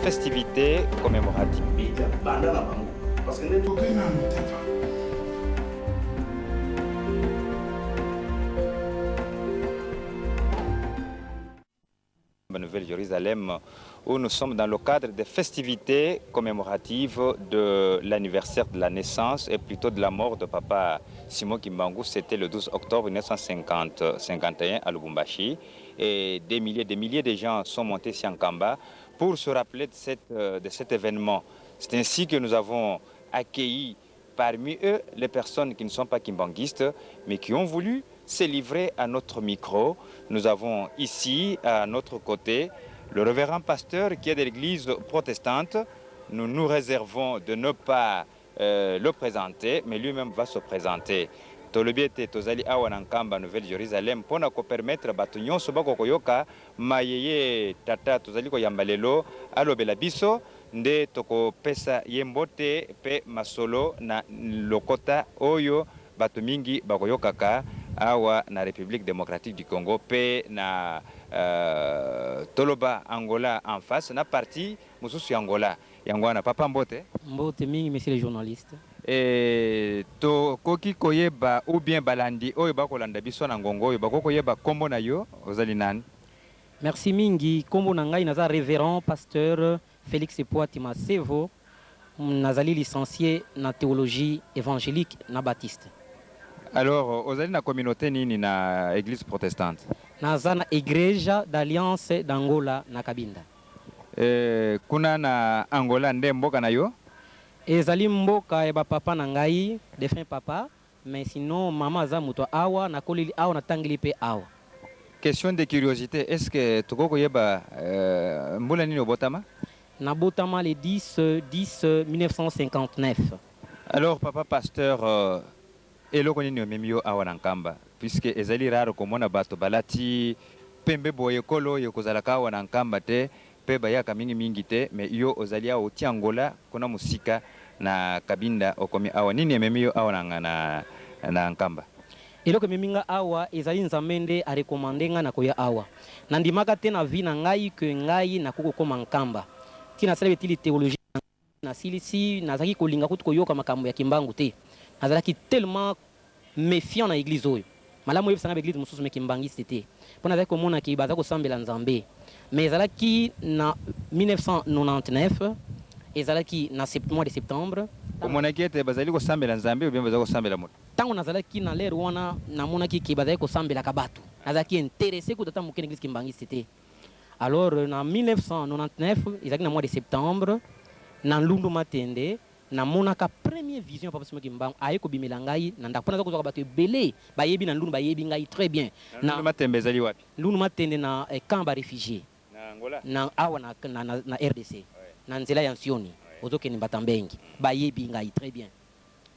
festivités commémoratives. Media banda na bango parce que nde Toke nanu te papa. Nouvelle-Jérusalem, où nous sommes dans le cadre des festivités commémoratives de l'anniversaire de la naissance et plutôt de la mort de papa Simon Kimbangu. C'était le 12 octobre 1951 à Lubumbashi. Et des milliers de gens sont montés ici en Nkamba pour se rappeler de cet événement. C'est ainsi que nous avons accueilli parmi eux les personnes qui ne sont pas kimbanguistes, mais qui ont voulu se livrer à notre micro. Nous avons ici, à notre côté, le révérend pasteur qui est de l'église protestante. Nous nous réservons de ne pas le présenter, mais lui-même va se présenter. Tolobi ete tozali awa na Nkamba, Nouvelle-Jérusalem, mpona kopermettre bato nyonso bakokoyoka mayeye tata tozali koyamba lelo alobela biso nde tokopesa ye mbote mpe masolo na lokota oyo bato mingi bakoyokaka awa na République démocratique du Congo mpe na toloba Angola en face na partie mosusu ya Angola. Yango wana papa, mbote. Mbote mingi, monsieur le journaliste. E, tokoki koyeba ou bien balandi oyo bakolanda biso na ngongo oyo bakoki koyeba nkombo na yo, ozali nani? Merci mingi. Kombo na ngai naza révérend pasteur Félix Poati Masevo. Nazali licencié na théologie évangélique na baptiste. Alors ozali na communauté nini na église protestante? Naza na Igreja d'Alliance d'Angola na Kabinda. E, kuna na Angola nde mboka na yo? Ezali mboka ya bapapa na ngai, défunt papa, mais sinon mama aza moto awa, nakoleli awa, natangeli mpe awa. Question de curiosité, est ce que tokoki koyeba mbula nini obotama? Nabotama le 10 10 1959. Alors papa pasteur, eloko nini omemi yo awa na Nkamba, puisque ezali rare komona bato balati pembe boye ekolo oyo kozalaka awa na Nkamba te mpe bayaka mingimingi te, mais yo ozali awa oti Angola kuna mosika na Kabinda, okomi awa, nini ememi yo awa na Nkamba? Eloko ememi nga awa ezali Nzambe nde arecommander nga na koya awa. Nandimaka te na vie na ngai ke ngai nakoki kokóma Nkamba. Ntina nasala betili théologie, nasilisi, nazalaki kolinga kutu koyoka makambo ya Kimbangu te. Nazalaki tellement méfiant na église oyo. Malamu oyebisanga baéglise mosusu, mais kimbangiste te, mpo nazalaki komona ke baza kosambela Nzambe. Mais ezalaki na 1999, ezalaki na mois de septembre. Omonaki ete bazali kosambela Nzambe ou bien bazali kosambela moto? Ntango nazalaki na lere wana, namonaki ke bazalaki kosambelaka bato. Nazalaki intéressé kutu ata moke na église kimbangiste te. Alors na 1999, ezalaki na mois de septembre, na Ndundu Matende, namonaka première vision ya papa Simon Kimbangu aye kobimela ngai na ndako, mpo naza kozwaka bato ebele bayebi na Ndundu, bayebi ngai très bien. Na Ndundu Matembe ezali wapi? Ndundu Matende na camp baréfugiés. Na Angola? Na awa na RDC, na nzela ya Nsioni, ozokende Mbatambengi. Bayebi ngai très bien.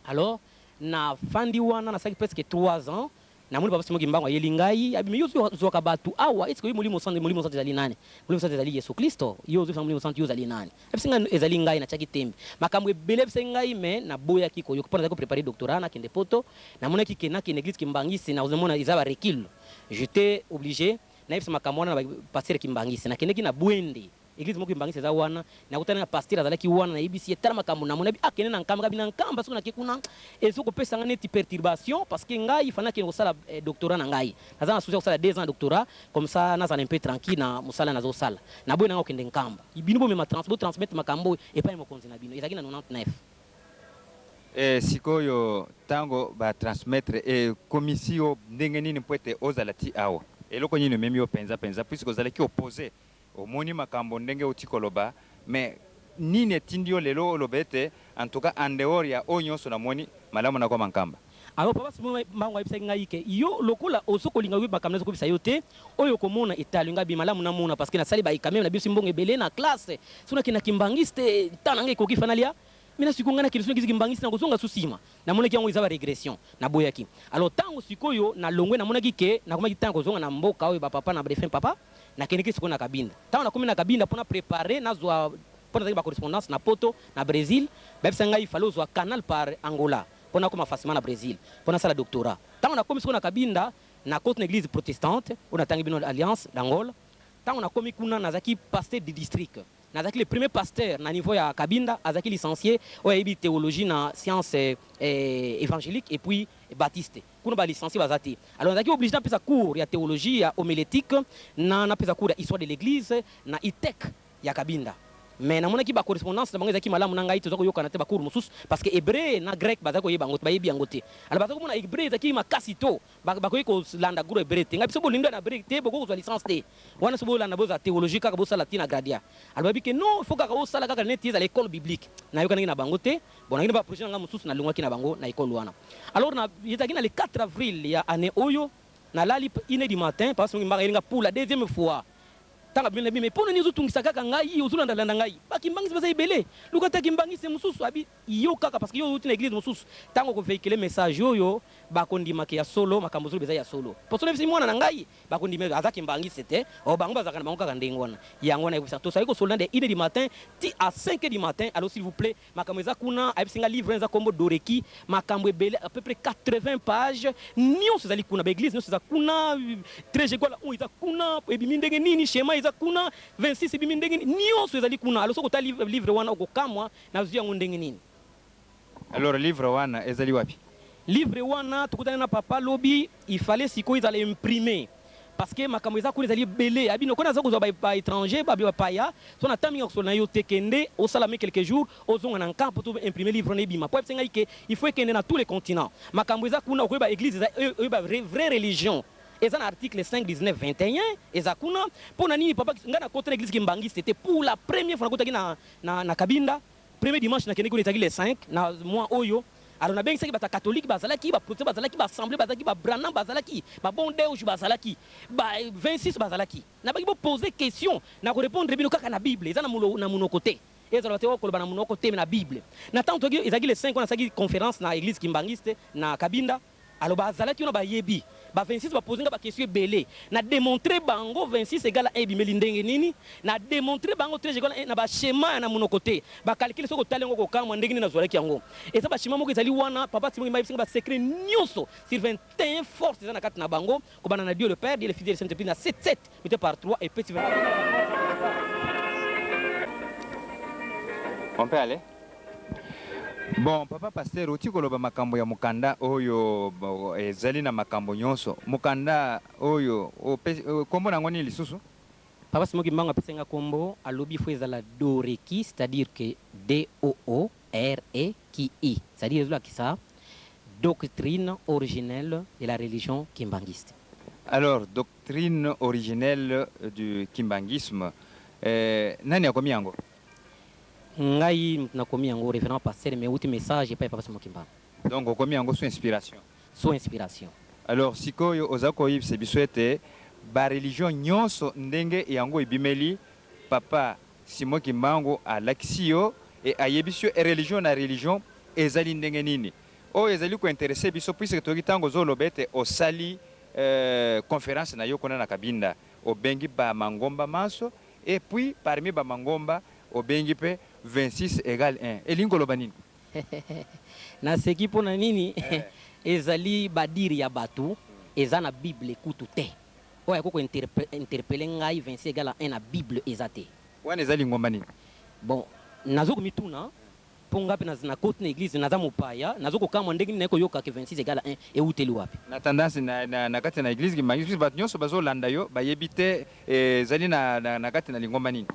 Alors nafandi wana, nasalaki presque 3 ans. Namoni papa Simon Kimbangu ayeli ngai, abimi: "Yo ozwaka bato awa, est-ce oyebi Molimo Santu? Molimo Santu ezali nani? Molimo Santu ezali Yesu Kristo. Yo ozwisa Molimo Santu, yo ozali nani?" Ayebisi ngai ezali ngai. Natiaki tembe, makambo ebele ayebisaki ngai, mais naboyaki koyoka mpo nazali kopréparer doctorat, nakende poto. Namonaki ke nakende église kimbangisi, nazomona eza barecul. J'étais obligé nayebisa makambo wana na pasteur kimbangisi. Nakendeki na Bwende, église moko kimbangisi eza wana. Nakutani na pasteur azalaki wana, nayebisi ye: "Tala makambo namoni." Abi akende na Nkamba. Kabi na Nkamba, soki nake kuna ezokopesa ngai neti perturbation, parce que ngai fana nakende kosala doctorat na ngai. Naza na souci ya kosala 2 ans doctorat, comme ça nazala un peu tranquille na mosala nazosala. Naboyi nanga kokende Nkamba. Bino bomema botransmettre makambo oyo epai ya mokonzi na bino. Ezalaki na 99. E, sikoyo ntango batransmettre, ekomisi yo ndenge nini mpo ete ozala ti awa? Eloko nini omemi yo mpenza mpenza, puisque ozalaki opposé, omoni makambo ndenge outi koloba, mais nini etindi yo lelo oloba ete en tout cas, en dehors ya oyo nyonso namoni, malamu nakoma Nkamba? Alors papa Simon Mbango ayebisaki ngai ke yo lokola ozo kolinga koyeba makambo, nazokobisa yo te oyo komona etali ngai bi malamu namona, parce que nasali ba quand même na biso mbongo ebele na classe. So nakendaki mbangisi te, ntan na ngai ekoki fanalia mina. Sikoyo ngai nakende so nakisi kimbangisi, na kozonga su nsima, namonaki yango eza barégression, naboyaki. Alors ntango sikoyo nalongwe, namonaki ke nakomaki ntango kozonga na mboka oyo bapapa na défunt papa. Nakendeki sikoyo na Kabinda. Ntango nakomi na Kabinda mpona préparer nazwa, mpo nazalaki bacorrespondance na poto, na Brésil, bayebisa ngai fallait ozwa canal par Angola mpo nakoma facilement na Brésil mpo nasala doctorat. Ntango nakomi sikoyo na Kabinda, nakoti na église protestante oyo natangi bino, Alliance d'Angola. Ntango nakomi kuna, nazalaki pasteur du district. Nazalaki le premier pasteur na niveau ya Kabinda azalaki licencie oyo ayebi theologie na science evangelique et puis baptiste. Kuna ba licencie baza te. Alors nazalaki oblige napesa cours ya theologie ya homiletique na napesa cours ya histoire de l'eglise na ITEC ya Kabinda. Mais namonaki ba correspondance na bango ezalaki malamu na ngai, toza koyokana te ba cours mosusu parce que hebreu na grec bazali koyeba yango te, bayebi yango te. Alors bazali komona hebreu ezalaki makasi to bakoki kolanda gros hebreu te. Ngai biso bolingi na hebreu te, bokoki kozwa licence te. Wana soki bolanda bozwa theologie kaka bosala ti na gradia. Alors bayebi que non, il faut kaka osala kaka neti ezala ecole biblique. Nayokanaki na bango te. Bon, nakende ba projet na ngai mosusu, nalongwaki na bango na ecole wana. Alors na ezalaki na le 4 avril ya année oyo, nalali 1h du matin, parce que mbaka elinga pour la deuxième fois. Tanga bino bino, pona nini ozotungisa kaka ngai, ozolandalanda ngai? Bakimbangisi baza ebele. Luka ta kimbangisi mosusu abi yo kaka parce que yo outi na église mosusu. Tango ko véhiculer message oyo bakondimaka ya solo, makambo ozoloba eza ya solo. Poso na mwana na ngai bakondima aza kimbangisi te. O bango bazalaka na bango kaka ndenge wana. Yango wana ekobisa. Tosali kosolola de 1h du matin ti à 5h du matin. Alors s'il vous plaît, makambo eza kuna, ayebisi nga livre eza kombo Doreki, makambo ebele à peu près 80 pages, nyonso ezali kuna, ba église nyonso eza kuna, 13 égale 1 eza kuna, ebimi ndenge nini, schéma eza kuna, 26 ebimi ndenge nini, nyonso ezali kuna. Alors soki otali livre wana okokamwa nazwi yango ndenge nini. Alors livre wana ezali wapi? Livre wana tokutani na papa lobi, il fallait sikoyo ezala imprimé. Parce que makambo eza kuna ezali ebele. Abi noko naza kozwa ba étranger, ba bapaya, so na ntango mingi kosolola na yo te, kende osala me quelques jours, ozonga na camp po to imprimer livre na ebima. Po ayebisa ngai ke il faut ekende na tous les continents. Makambo eza kuna, okoyeba église eza, oyeba vraie religion. Eza na article 5, 19, 21, eza kuna. Mpo na nini papa ngai nakota na église Kimbanguiste, c'était pour la première fois nakotaki na Kabinda. Premier dimanche nakendeki kuna ezalaki le 5 na mois oyo. Alors nabengisaki bato ya catholique bazalaki, ba protestant bazalaki, ba assemblée bazalaki, ba branham bazalaki, ba bon deuge bazalaki, ba 26 bazalaki. Nabaki bo poser question na ko répondre bino kaka na Bible, eza na monoko te. Ezala te koloba na monoko te, mais na Bible. Na ntango toki ezalaki le 5 wana nasalaki conférence na église Kimbanguiste na Kabinda. Alors bazalaki wana bayebi ba 26 baposer nga ba question ebele, na démontrer bango 26 égale 1 ebimeli ndenge nini, na démontrer bango 13 égale 1 na ba schéma ya na monoko te, ba calcul soki otali yango kokamwa ndenge nini nazwalaki yango. Eza ba schéma moko ezali wana, papa Simon Kimbangu ba secret nyonso sur 21 force eza na kati na bango, kobanda na Dieu le Père, Dieu le Fils, Dieu le Saint-Esprit na 7 7 multiplié par 3 et petit 20. On peut aller? Bon, papa pasteur, oti koloba makambo ya mokanda oyo ezali na makambo nyonso. Mokanda oyo kombo nango nini lisusu? Papa Simon Kimbangu apesi nga kombo, alobi fo ezala Doreki, c'est-à-dire que D O O R E K I, c'est-à-dire ezolakisa doctrine originelle de la religion kimbanguiste. Alors doctrine originelle du kimbanguisme, nani akomi yango? Ngai nakomi yango, référent pasteur, mais outi message epai papa Simon Kimbangu. Donc okomi yango sous inspiration? Sous inspiration. Alors sikoyo oza koyebisa biso ete ba religion nyonso ndenge yango ebimeli, papa Simon Kimbangu alakisi yo e ayebisi yo religion na religion ezali ndenge nini. Oyo ezali kointéresser biso, puisque toyoki ntango ozoloba ete osali conférence na yo kuna na Kabinda, obengi bamangomba manso, et puis parmi bamangomba obengi mpe 26 égale 1. Elingi koloba nini? Naseki mpona nini? Ezali badire ya bato, eza na Bible kutu te. Oyo akoki kointerpeller ngai 26 égale 1 na Bible eza te. Wana eza lingomba nini? Bon, nazo komituna mpo nga mpe nakoti na église, naza mopaya, nazo kokamwa ndenge nini naye koyoka ke 26 égale 1 euteli wapi. Na tendance na kati na église Kimbanguiste, bato nyonso bazolanda yo bayebi te ezali na kati na lingomba nini.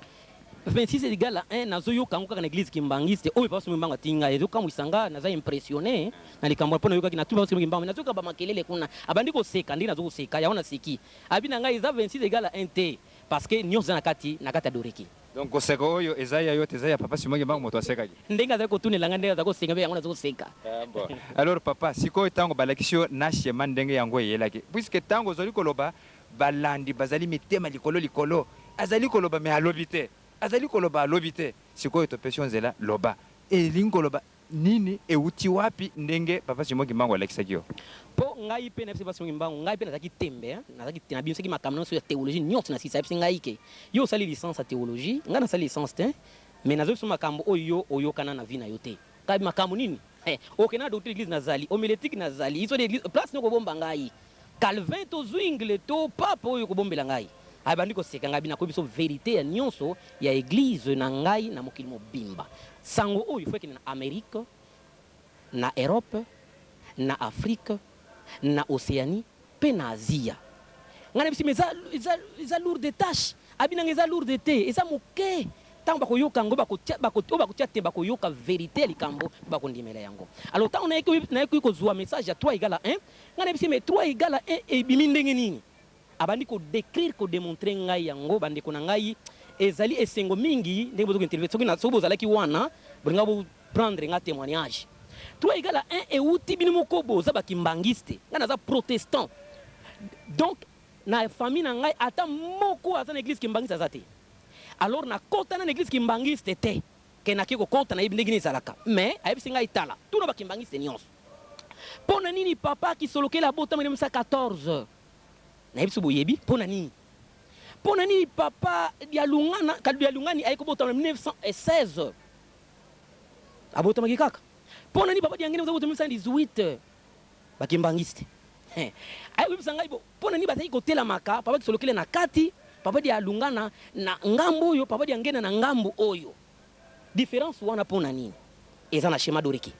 26 égale 1 nazoyoka yango kaka na église Kimbanguiste oyo papa Simon Kimbangu atingi ngai. Ezokamwisa nga, naza impressionné na likambo mpo nayokaki na tuni papa Simon Kimbangu, nazoyoka bamakelele kuna, abandi koseka ndenge nazo koseka yango, naseki, abi na ngai eza 26 égale 1 te, parce que nyonso eza na kati ya Doreki. Donc koseka oyo eza ya yo te, eza ya papa Simon Kimbangu moto asekaki? Ndenge azali kotunela ngai, ndenge azali koseka mpe yango nazo koseka. Ah, bon. Alors papa, sikoyo ntango balakisi yo na schéma ndenge yango eyelaki, puisque ntango ozali koloba balandi bazali mitema likolo likolo, azali koloba me alobi te, azali koloba alobi te, sikoyo topesi yo nzela, loba elingi koloba nini, euti wapi ndenge papa Simon Kimbangu alakisaki yo? Mpo ngai mpe nayebisi papa Simon Kimbangu, ngai mpe nazalaki tembe, hein, nazalaki nabimisaki makambo nyonso ya théologie nyonso na sisa. Ayebisi ngai ke yo osali licence ya théologie, ngai nasali licence te, mais nazoyebisa makambo oyo yo oyokana na vie na yo te. Kabi makambo nini? Okende na doctrine église, nazali homilétique, nazali histoire d'église, place nini okobomba ngai? Calvin to Zwingle to pape oyo kobombela ngai? Abandi koseka ngai, nakoyebi biso vérité ya nyonso ya église na ngai na mokili mobimba. Sango oyo faut ekende na Amérique, na Europe, na Afrique, na Océanie mpe na Azia. Ngai nayebisi, mais eza lourde tâche. Abinanga eza lourde te, eza moke. Ntango bakoyoka yango, oyo bakotia te, bakoyoka vérité ya likambo mpe bakondimela yango. Alors ntango nayeki kozwa message ya 3 égale à 1, ngai nayebisi, mais 3 égale à 1 ebimi ndenge nini? Abandi kodécrire, kodémontrer ngai yango. Bandeko na ngai, ezali esengo mingi ndenge bozoki interview. Soki bozalaki wana, bolinga boprendre nga témoignage. 3 égale à 1 euti, bino moko boza bakimbangiste, ngai naza protestant. Donc na famille na ngai, ata moko aza na église kimbangiste aza te. Alors nakɔta na église kimbangiste te, ke nake kokɔta, nayebi ndenge nini ezalaka. Mais ayebisi ngai: tala, tuna bakimbangiste nyonso, mpo na nini papa Kisolokele abotama 1914? Nayebi so boyebi mpo na nini. Mpo na nini papa Dialungani aye kobotama na 1916, abotamaki kaka? Mpo na nini papa Diangene botama 1918? Bakimbangiste aye koyebisa ngai bo mpo na nini bazalaki kotelamaka papa Kisolokele na kati, papa Dialungana na ngambo oyo, papa Diangene na ngambo oyo. Différence wana mpo na nini? Eza na schéma dorique.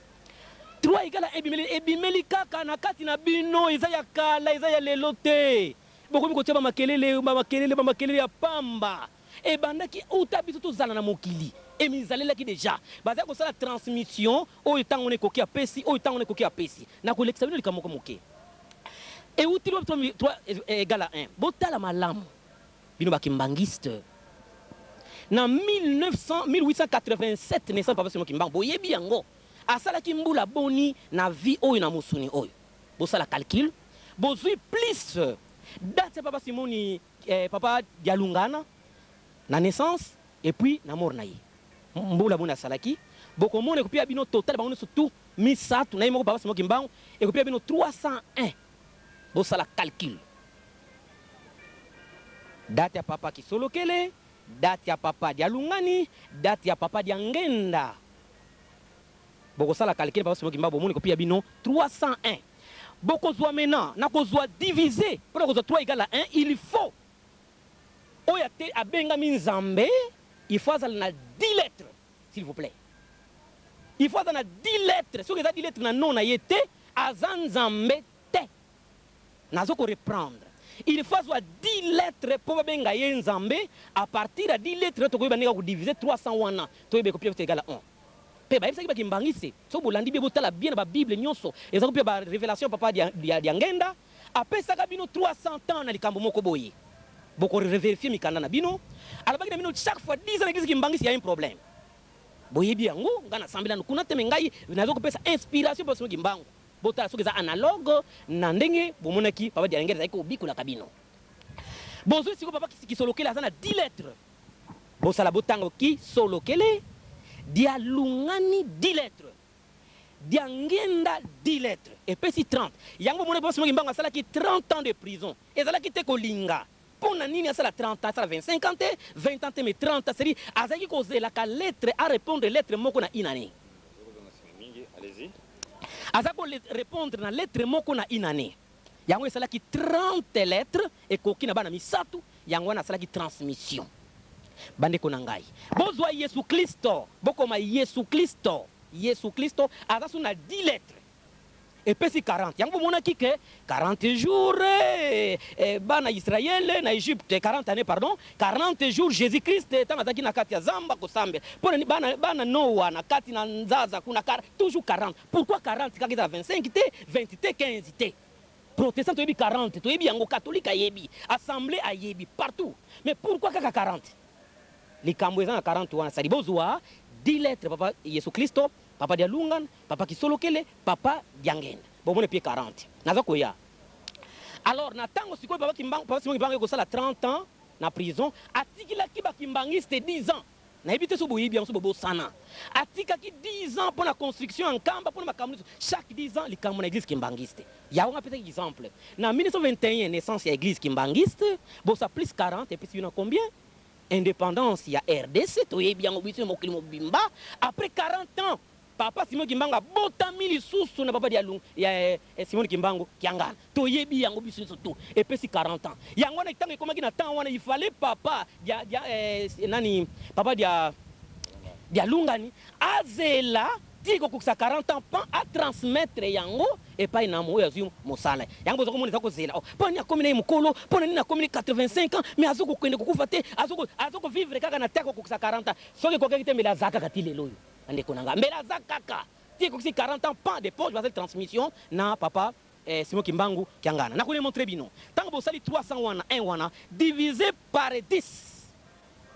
3 égale à ebimeli, ebimeli kaka na kati na bino. Eza ya kala, eza ya lelo te. Bokomi kotia bamakelele, bamakelele, bamakelele ya pamba. Ebandaki uta biso tozala na mokili, emizalelaki déjà. Bazali kosala transmission oyo ntango wana ekoki apesi, oyo ntango wana ekoki apesi. Nakolekisa bino likambo moko moke. Euti 3 égale à 1. Botala malamu, bino bakimbangiste, na 1900, 1887, naissance papa Simon Kimbangu, boyebi yango. Asalaki mbula boni na vie oyo, na mosuni oyo? Bosala calcul, bozwi plus date ya papa Simoni, papa Dialungana na naissance et puis na mort na ye, mbula boni asalaki? Bokomona ekopia bino total bango nyonso tu misato na ye moko papa Simon Kimbangu, ekopia bino 301. Bosala calcul: date ya papa Kisolokele, date ya papa Dialungani, date ya papa Diangenda. Bokosala calcul, papa Simon Kimbangu, bomoni kopia bino 301. Bokozwa maintenant na kozwa divise mpona kozwa 3 égale à 1. Il faut oyo ate abengami Nzambe, il faut azala na 10 lettres. S'il vous plaît, il faut azala na 10 lettres. Soki eza 10 lettres na nom na ye te, aza Nzambe te. Nazo koreprendre: il faut azwa 10 lettres mpo babenga ye Nzambe. À partir ya 10 lettres, tokoyeba ndenge kodivise 300 wana, toyeba ekopia égale à 1. Mpe bayebisaki bakimbangise, soki bolandi bien, botala bien na babible nyonso, eza kopia barévélation. Papa Diangenda apesaka bino 300 ans na likambo moko boye. Bokorevérifier mikanda na bino. Alobaki na bino chaque fois 10 ans na église kimbangisi ya un problème. Boyebi yango. Ngai nasambeli nanu kuna te, mais ngai naza kopesa inspiration mpo soki mbangu botala soki eza analogue na ndenge bomonaki papa Diangenda azalaki kobikolaka bino. Bozwi sikoyo papa Kisolokele aza na 10 lettres. Bosala, botanga: Kisolokele, Dialungani 10 lettres, Diangenda 10 lettres, epesi 30. Yango bomoni papa Simon Kimbangu asalaki 30 ans de prison. Ezalaki te kolinga. Mpo na nini asala 30 ans? Asala 25 ans te, 20 ans te, mais 30 ans. C'est-à-dire azalaki kozelaka lettre, arépondre lettre moko na une année. Allez-y. Aza korépondre na lettre moko na une année. Yango esalaki 30 lettres, ekoki na bana misato. Yango wana asalaki transmission. Bandeko na ngai, bozwa Yesu Kristo, bokoma Yesu Kristo. Yesu Kristo aza so na 10 lettres, epesi 40. Yango bomonaki ke 40 jours, bana Israele na Egypte, 40 années, pardon, 40 jours. Jésus Christ ntango azalaki na kati ya zamba kosambela, mpo na bana Noa na kati na nzanza kuna, toujours 40. Pourquoi 40 kaka? Ezala 25 te, 20 te, 15 te? Protestant toyebi 40, toyebi yango, catholique ayebi, assemblée ayebi, partout. Mais pourquoi kaka 40? Likambo eza na 40 wana. Sadi bozwa 10 lettres: papa Yesu Kristo, papa Dialungan, papa Kisolokele, papa Diangenda, bomoni pie 40. Naza koya. Alors na ntango sikoyo papa Kimbangu, papa Simon Kimbangu ekosala 30 ans na prison, atikilaki bakimbangiste 10 ans. Nayebi te so boyebi yango, so bobosana. Atikaki 10 ans mpo na construction ya Nkamba, mpo na makambo nyonso. Chaque 10 ans, likambo na église kimbangiste. Yango apesaki exemple na 1921, naissance ya église kimbangiste. Bosa plus 40, epesi bino combien? Indépendance ya RDC, toyebi yango biso mokili mobimba. Après 40 ans Papa Simon Kimbangu abotami lisusu na papa Dialung ya eh, Simon Kimbangu Kiangana. Toyebi yango biso nyonso tout. Epesi 40 ans. Yango wana ntango ekomaki na temps wana il fallait papa dia, dia eh, nani papa dia Dialungani azela ti kokokisa 40 ans pan atransmettre yango epai na oyo azwi mosala. Yango boza komona eza kozela. Oh, mpo nini akomi na ye mokolo, mpo na nini akomi na 85 ans, mais azo kokende kokufa te, azo kovivre kaka na te akokokisa 40 ans. Soki ekokaki te mbele aza kaka ti lelo oyo. Bandeko na nga, mbele aza kaka ti ekokisi 40 ans pan de poche bazali transmission na papa eh, Simon Kimbangu Kiangana. Nako demontrer bino. Tango bosali 300 wana 1 wana divisé par 10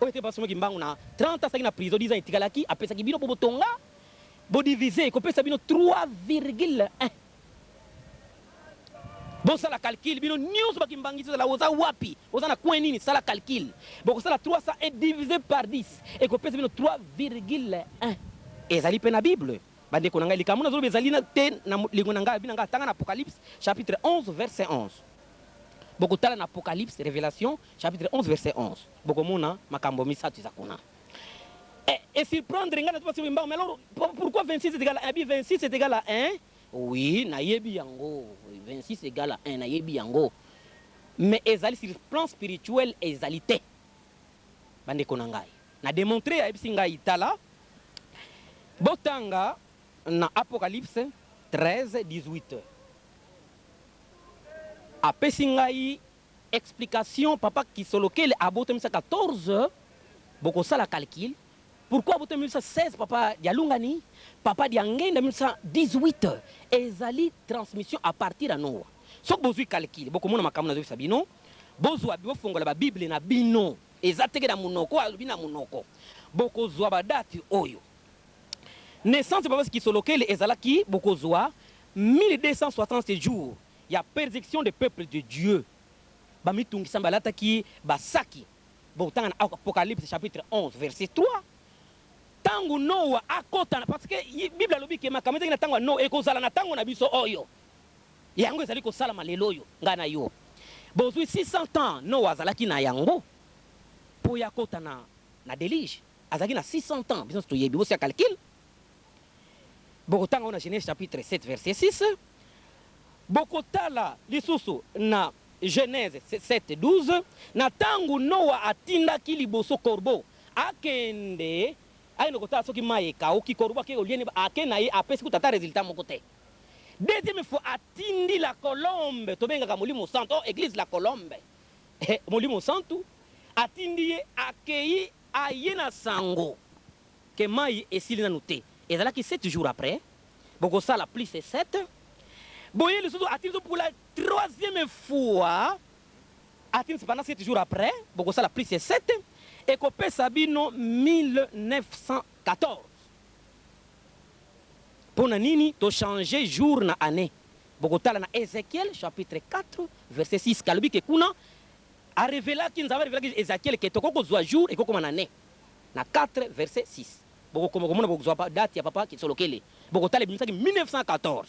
oyo ete papa Simon Kimbangu na 30 ans asalaki na prison, 10 ans etikalaki apesaki bino po botonga, bo diviser ekopesa bino 3,1. Bosala calcul bino nionso ba kimbangisi ozala oza wapi oza na coin nini sala calcul bokosala 301 divise par 10 ekopesa bino 3,1 ezali pe na bible bandeko na ngai likambo nazoloba ezali na te na lingo na ngai abi na ngai tanga na apocalypse chapitre 11 verset 11 bokotala na apocalypse révélation chapitre 11 verset 11 bokomona makambo misato eza kuna. Et surprendre ngai na mais alors pourquoi 26 est égal à 1? 26 est égal à 1. Oui, nayebi yango. 26 égale à 1, nayebi yango. Mais ezali sur plan spirituel ezali te. Bandeko na ngai. Na démontrer ayebisi ngai tala. Botanga na Apocalypse 13 18. Apesi ngai explication papa Kisolokele abotamisa 14 bokosala calcul pourquoi abotamisa 16 papa Dialungani papa Diangenda 1918 ezali transmission à partir ya Noa. Soki bozwi calcul bokomona makambo nazobisa bino, bozwa bofongola ba bible na bino eza teke na munoko alobi na munoko bokozwa ba date oyo naissance papa Kisolokele ezalaki bokozwa 1260 jours ya persecution de peuple de Dieu bamitungisa balataki basaki botanga na Apocalypse chapitre 11 verset 3 tango Noa akota parce que Bible alobi ke makambo ezalaki na tango ya Noa ekozala na tango na biso oyo yango ezali kosalama lelo oyo ngai na yo bozwi 600 ans Noa azalaki na yango po ya kota na deluge azalaki na 600 ans biso toyebi bosia calcul bokotanga na Genèse chapitre 7 verset 6 bokotala lisusu na Genèse 7 12 na tango Noa atindaki liboso corbeau akende ayende kotala soki mai ekauki corbeau ake olieni ake na ye apesi kuta ata résultat moko te. Deuxième fois atindi la colombe tobengaka molimo santu oh, église la colombe molimo santu atindi ye akei aye na sango ke mai esili nanu te ezalaki 7 jours après bokosala plus 7 boye lisusu atindi pour la troisième fois atindi pendant 7 jours après bokosala plus 7 ekopesa bino 1914 mpona nini tochange jour na année bokotala na Ézéchiel chapitre 4 verset 6 kalobi ke kuna arevelaki nzambe arevelaki Ézéchiel ke tokoki kozwa jour ekokoma na année na 4 verset 6 bokokoma komona bokozwa date ya papa Kisolokele bokotala ebimisaki 1914.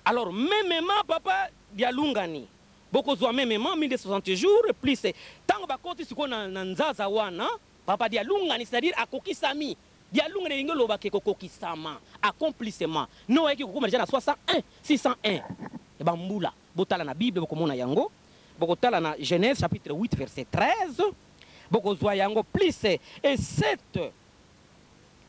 Alors mêmement papa Dialungani bokozwa mêmement 1260 jours plus ntango bakoti sikoyo na nzaza wana papa Dialungani c'est-à-dire akokisami Dialungani elingi olobaka ekokokisama accomplissement no ayaki kokoma déjà na 61 601 bambula botala na Bible bokomona yango bokotala na Genèse chapitre 8 verset 13 bokozwa yango plus et 7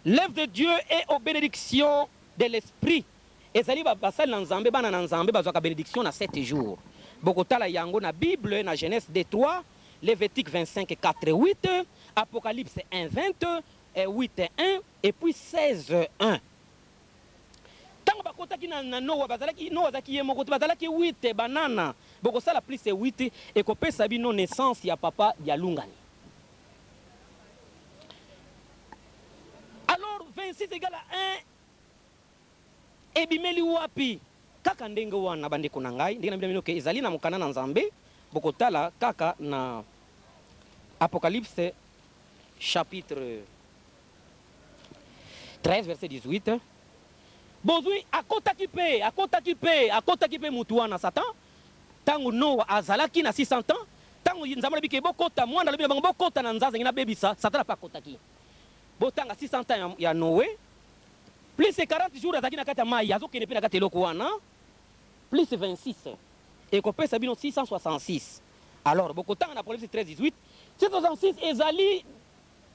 l'œuvre de Dieu est aux bénédictions de l'esprit ezali basali na nzambe bana na nzambe bazwaka bénédiction na 7 jours bokotala yango na Bible na Genèse 2 3 Lévitique 25 4 8 Apocalypse 1 20 8 1 et puis 16 1 ntango bakotaki na Noa bazalaki Noa azalaki ye moko te bazalaki 8 banana bokosala plus 8 ekopesa bino naissance ya papa Dialungani. Alors 26 égale à 1 ebimeli wapi kaka ndenge wana bandeko na ngai ndenge na bino ke ezali na mokanda na nzambe bokotala kaka na Apocalypse chapitre 13 verset 18 bozwi akotaki mpe akotaki mpe akotaki mpe mutu wana Satan ntango Noa azalaki na 600 ans ntango nzambe alobi ke bokota mwana alobi na bango bokota na nzaza ngi nabebisa Satan mpe akotaki botanga 600 ans ya Noé. Plus 40 jours azalaki na kati ya mayi, azokende mpe na kati ya eloko wana, plus 26 ekopesa bino 666. Alors bokotanga na Apocalypse 13 18, 666 ezali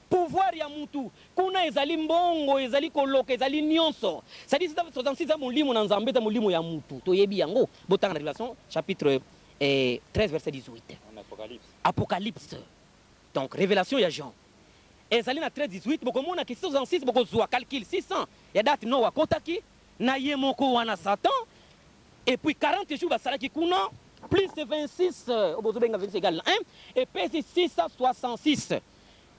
pouvoir ya mutu, kuna ezali mbongo, ezali koloka, ezali nionso. C'est-à-dire 666 eza molimo na Nzambe, eza molimo ya mutu, toyebi yango. Botanga na Revelation chapitre 13 verset 18. En Apocalypse. Apocalypse. Donc revelation ya Jean ezali na 13 18, bokomona ke 666 bokozua calcul 600 ya date Noa akotaki na ye moko wana Satan, et puis 40 jours basalaki kuna plus 26 oyo bozobenga 26 egal na 1 epesi 666.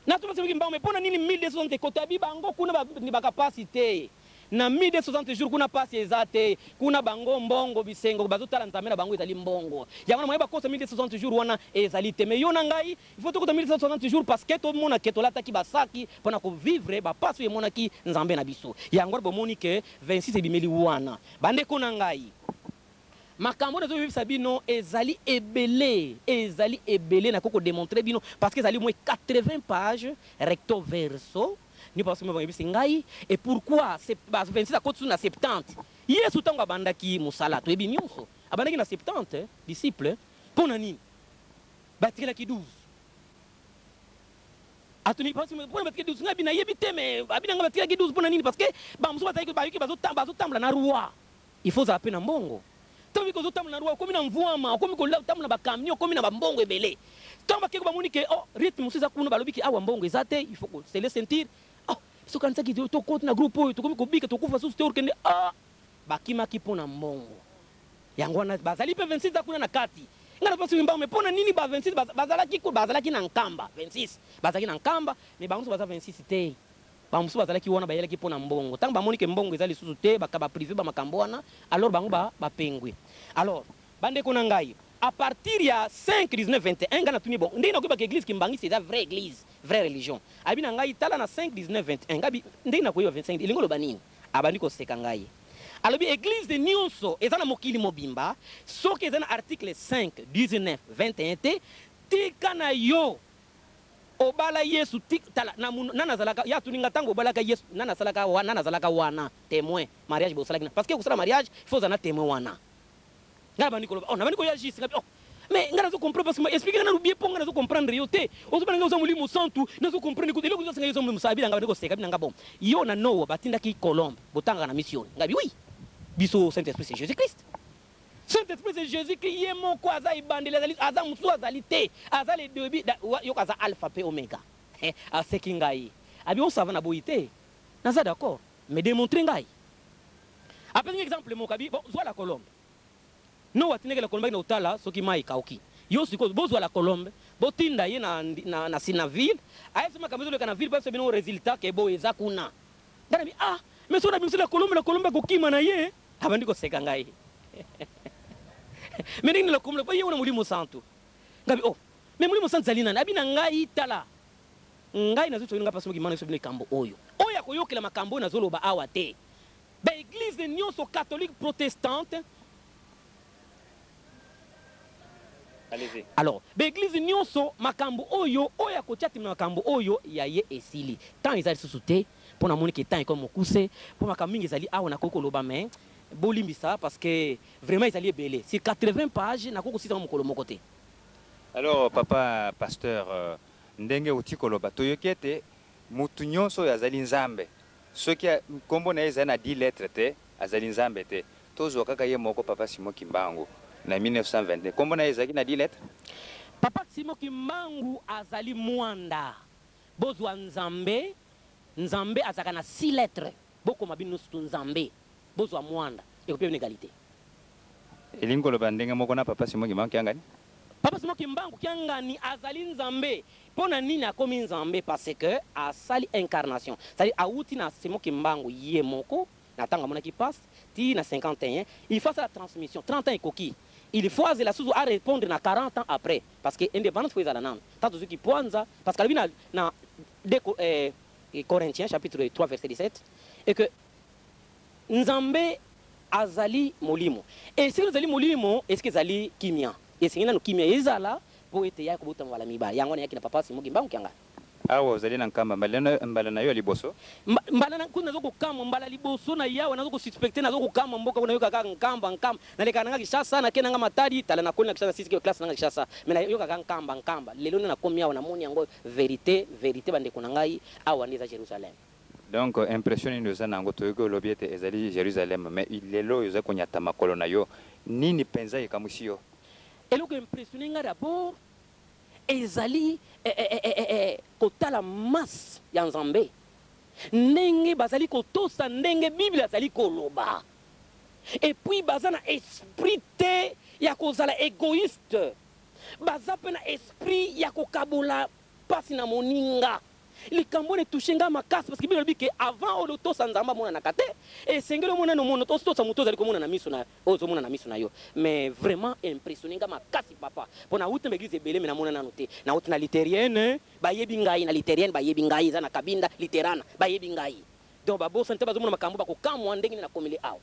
Na tuna soki mbango, mais pona nini 1260 ekota bi bango kuna ba ndibaka pasi te? Na 1260 jours kuna pasi eza te, kuna bango mbongo bisengo bazo tala Nzambe na bango ezali mbongo. Yango wana moyen bakosa 1260 jours wana ezali te. Mais yo na ngai il faut tokota 1260 jours parce que tomona ke tolataki ba saki pona ko vivre ba pasi oyo emonaki Nzambe na biso. Yango wana bomoni ke 26 ebimeli wana. Ba ndeko na ngai, makambo oyo nazo yebisa bino ezali ebele, ezali ebele nakoki ko demontrer bino parce que ezali au moins 80 pages recto verso. Ni papa soki bayebisi ngai et pourquoi ba 26 akoti su na 70. Yesu tango abandaki mosala toyebi nionso abandaki na 70 disciples pona nini batikelaki 12 atuni papa soki pona batikeli 12 ngai bi nayebi te mais abi na ngai batikelaki 12 pona nini parce que ba mosusu bazalaki bayoki bazotambola na roi. Il faut ozala pe na mbongo. Tango oyoki ozo tambola na roi okomi na mvuama, okomi ko tambola na ba camion, okomi na ba mbongo ebele. Tango bakeko bamoni ke oh rythme mosusu eza kuna, balobi ke awa mbongo eza te, il faut ko sceller ceinture. Oh biso tokanisaki tokoti na groupe oyo tokomi kobika tokufa susu te okende ah bakimaki po na mbongo. Yango wana bazali pe 26 eza kuna na kati. Nga na pasi mbango mais pona nini ba 26 bazalaki bazalaki na Nkamba 26 bazalaki na Nkamba mais bango nionso baza 26 te. Ba mosusu bazalaki wana bayelaki mpo na mbongo. Tango bamoni que mbongo eza lisusu te, ba ba priver ba makambo wana, alors bango ba bapengwi. Alors, ba ndeko na ngai, à partir ya 5, 19, 21, ngai natuni bon, ndenge nakoyeba que eglise kimbanguiste eza vraie eglise, vraie religion? Alobi na ngai, tala na 5, 19, 21. Ngai bi, ndenge nakoyeba 25, elingi oloba nini? Abandi koseka ngai. Alobi eglise nionso eza na mokili mobimba, soki eza na article 5, 19, 21 te, tika na yo. Obala yesu ti tala na muno nani azalaka ye atuni nga tangu obalaka yesu nani asalaka nani azalaka wana temoin mariage bosalaki na parce que kosala mariage il faut ozala na temoin wana nga nabandi koloba oh nabandi koya juste nga oh mais nga nazo comprendre parce que explique nga nanu bien po nga nazo comprendre yo te ozobala nga oza molimo santu nazo comprendre kutu eloko ozosenga yo oza molimo santu abi na nga bandi koseka abi na nga bon yo na Noa batindaki colombe botangaka na mission nga bi oui biso saint esprit c'est Jesus Christ Saint esprit c'est Jesus Christ ye moko aza ebandeli azali aza mosusu azali te aza le debut yoka aza alpha pe omega aseki ngai abi oh ça va na boyi te naza d'accord mais demontre ngai apesi ngai exemple moko abi bon zua la colombe Noa atindaki la colombe akende kotala soki mayi ekauki yo sikoyo bozua la colombe botinda ye na na na, na ville ayebisa makambo ezoleka na ville po ayebisa bino resultat ke boye eza kuna ngai nabi ah mais soki nabimisi la colombe la colombe akokima na ye Abandi koseka ngai. Mais ndenge nini nakomona po ye wana Molimo Santu. Ngai oh, mais Molimo Santu ezali nani? Abi na ngai tala, ngai nazo soki ngai pasi mokimana biso bino likambo oyo. Oyo akoyokela makambo oyo nazoloba awa te. Ba eglises nionso catholique, protestante, Allez-y. Alors, ba eglises nionso makambo oyo, oyo akotia tembe na makambo oyo ya ye esili. Temps eza lisusu te. Po na moni ke temps ekomi mokuse, po makambo mingi ezali awa nakoki koloba mais bolimbisa parce que vraiment ezali ebele sur 80 pages nakoki kosilisa yango mokolo moko te. Alors papa pasteur ndenge owuti koloba toyoki ete mutu nionso oyo azali nzambe soki kombo na ye ezali na 10 lettres te azali nzambe te tozua kaka ye moko papa Simon kimbangu na 1922 kombo na ye ezalaki na 10 lettres? Papa Simon kimbangu azali muanda bozua nzambe Nzambe azalaka na six lettres bokoma bino nionso tout Nzambe bozua muanda ekopia bino egalite. Elingi koloba ndenge moko na papa Simon Kimbangu Kiangani? Papa Simon Kimbangu Kiangani azali Nzambe pona nini akomi Nzambe parce que asali incarnation c'est à dire awuti na Simon Kimbangu ye moko na tango amonaki pasi ti na 51 il faut asala transmission 30 ans ekoki il faut azela susu a repondre na 40 ans après parce que independance faut ezala nanu tango tozui kipuanza parce que alobi na na 2 Corinthiens chapitre 3 verset 17 et que Nzambe azali molimo. Esika ezali molimo, esika ezali kimia. Esengeli nanu kimia ezala po ete ya kobotama mbala mibale. Yango wana eyaki na papa Simon Kimbangu Kiangani. Awa ozali na Nkamba, mbala na yo ya liboso? Mbala na kutu nazo kokamwa, mbala liboso na yawa nazo ko suspecter, nazo kokamwa mboka oyo, nayoka kaka Nkamba, Nkamba. Nalekaka na nga Kinshasa, nake na nga Matadi, tala nakoli na Kinshasa, nasilisi classe na nga Kinshasa, mais nayoka kaka Nkamba, Nkamba. Lelo nde nakomi awa, namoni yango verite, verite bandeko na ngai, awa nde eza Jerusalem. Donc impression nini oza na yango? Toyoki olobi ete ezali Jerusalem, mais lelo oyo ozali konyata makolo na yo, nini penza ekamwisi yo? Eloko e impressionner nga d'abord ezali kotala masse ya Nzambe ndenge bazali kotosa ndenge Bible azali koloba et puis baza na esprit te ya kozala egoiste, baza pe na esprit ya kokabola pasi na moninga. Likambo wana e touche nga makasi parce que bible elobi que avant oyo otosa Nzambe amonanaka te, esengeli omona nanu omono otosa moto ozali komona na miso na oyo ozomona na miso na yo. Mais vraiment e impressionne nga makasi papa po nawuti na ba eglise ebele mais namona nanu te. Nawuti na lutherienne bayebi ngai, na lutherienne bayebi ngai eza na Kabinda lutherana bayebi ngai donc babosani te bazomona makambo bakokamwa ndenge nini nakomeli awa.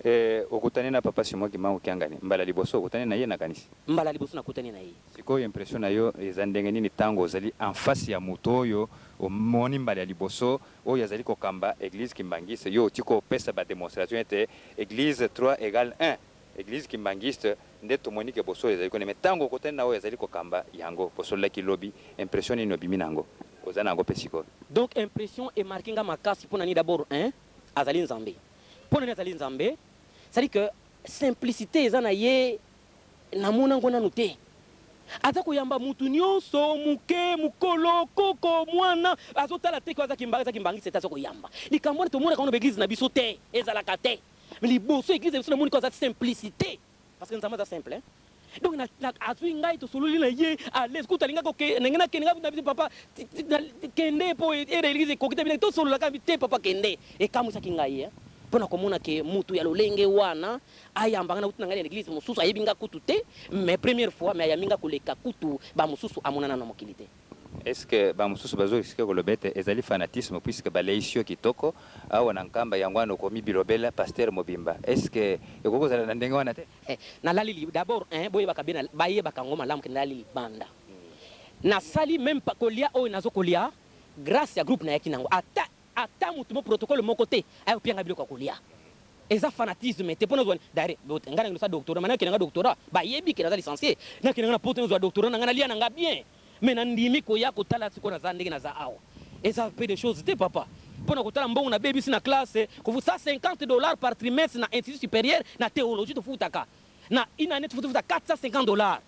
Eh okutani na papa Simon Kimbangu Kiangani mbala liboso okutani na ye nakanisi? Mbala liboso nakutani na ye. Sikoyo impression na yo eza ndenge nini tango ozali en face ya moto oyo omoni mbala ya liboso oyo azali kokamba eglise kimbanguiste yo oti kopesa ba demonstration ete eglise 3 egale 1 eglise kimbanguiste nde tomoni ke bosolo ezali kuna mais tango okutani na oyo azali kokamba yango bosololaki lobi impression nini obimi na yango oza na yango pe sikoyo? Donc impression e marquer nga makasi pona nini d'abord un azali Nzambe pona nini azali Nzambe c'est à dire que simplicite eza na ye Namona ngo nanu te. Aza koyamba mutu nionso, muke, mukolo, koko, muana, azotala te que aza kimba, aza kimbangiste te, aza koyamba. Likambo wana tomonaka yango na ba eglise na biso te, ezalaka te. Mais liboso eglise na biso namoni ko aza simplicite, parce que Nzambe aza simple hein. Donc na, na azui ngai tosololi na ye à l'aise, kutu alingaki oke, na ngai nakende ngai na biso papa, kende po heure ya eglise ekoki te, tosolola kaka te papa kende. Ekamwisaki ngai hein, pona komona que mutu ya lolenge wana Ayamba nga nawuti na nga na eglise mosusu ayebi nga kutu te mais première fois mais ayambi nga koleka kutu ba mosusu amona nanu na mokili te. Est ce que ba mosusu bazo risquer koloba ete ezali fanatisme puisque baleisi yo kitoko awa na Nkamba yango wana okomi bilobela pasteur mobimba est ce que ekoki kozala na ndenge wana te? Eh nalali li d'abord un boyebaka bien bayebaka yango malamu ke nalali libanda nasali meme pas kolia oyo nazo kolia grace ya groupe nayaki nango ata Ata mutu moko protocole moko te aya kopia nga biloko ya kolia. Eza fanatisme te po nazua d'ailleurs nga na kosala doctorat mais nakende nga doctorat bayebi ke naza licencie nakende nga na poto nazua doctorat na nga nalia na nga bien mais na ndimi koya kotala sikoyo naza ndenge naza awa eza peu de chose te papa pona kotala mbongo nabebisi na classe kofuta 150 dollars par trimestre na institut superieur na theologie tofutaka na une annee tofuta 450 dollars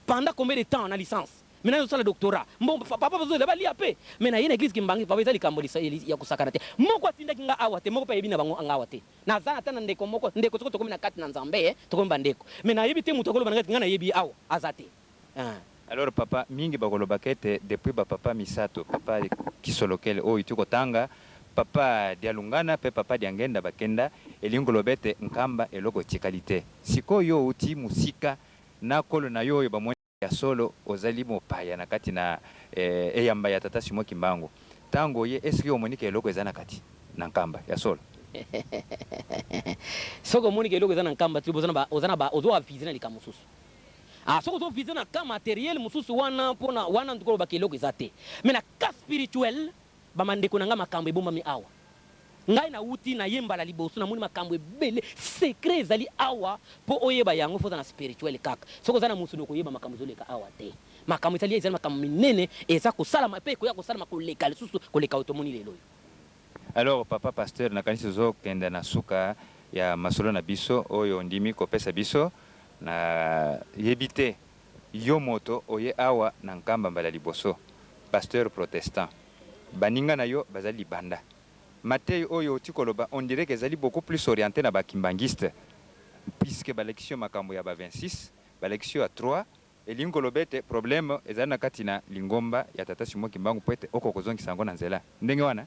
pendant combien de temps na licence Mais nazo sala doctorat. Mbongo papa bazo zela balia pe. Mais na ye na eglise kimbanguiste papa eza likambo ya kosakana te. Moko atindaki nga awa te, moko pe ayebi na bango nga awa te. Naza ata na ndeko moko, ndeko soki tokomi na kati na Nzambe eh, tokomi ba ndeko. Mais nayebi te mutu akoloba na nga ete nga nayebi ye awa, aza te. Eh. Alors papa, mingi bakolobaka ete depuis ba papa misato, papa Kisolokele oyo owuti kotanga, papa Dialungana pe papa Diangenda bakenda, elingi koloba ete Nkamba eloko etikali te. Sikoyo yo owuti mosika na kolo na yo oyo bamoni Ya solo ozali mopaya na kati na eyamba ya tata Simon Kimbangu. Tango oye est ce que omoni ke eloko eza na kati na Nkamba? Ya solo. Soki omoni ke eloko eza na Nkamba te oza na ba oza na ba ozo aviser na likambo mosusu. Ah soki ozo viser na cas materiel mosusu wana pona wana en tout cas oloba ke eloko eza te. Mais na cas spirituel ba mandeko na nga makambo ebombami awa. Ngai na wuti na ye mbala liboso na moni makambo ebele secret ezali awa po oyeba yango faut ozala na spirituel kaka soki oza na mosuni okoyeba makambo ezo leka awa te makambo ezali ezali makambo minene eza kosalama pe ekoya kosalama koleka lisusu koleka oyo tomoni lelo oyo. Alors papa pasteur nakanisi ozo kenda na suka ya masolo na biso oyo ondimi kopesa biso na yebi te yo moto oye awa na Nkamba mbala liboso pasteur protestant baninga na yo bazali libanda Mateyi oyo owuti koloba on dirait que ezali beaucoup plus oriente na ba kimbanguistes puisque balakisi yo makambo ya ba 26, balakisi yo ya 3, elingi koloba ete problème ezali na kati na lingomba ya tata Simon Kimbangu mpo ete okoka kozongisa yango na nzela ndenge wana?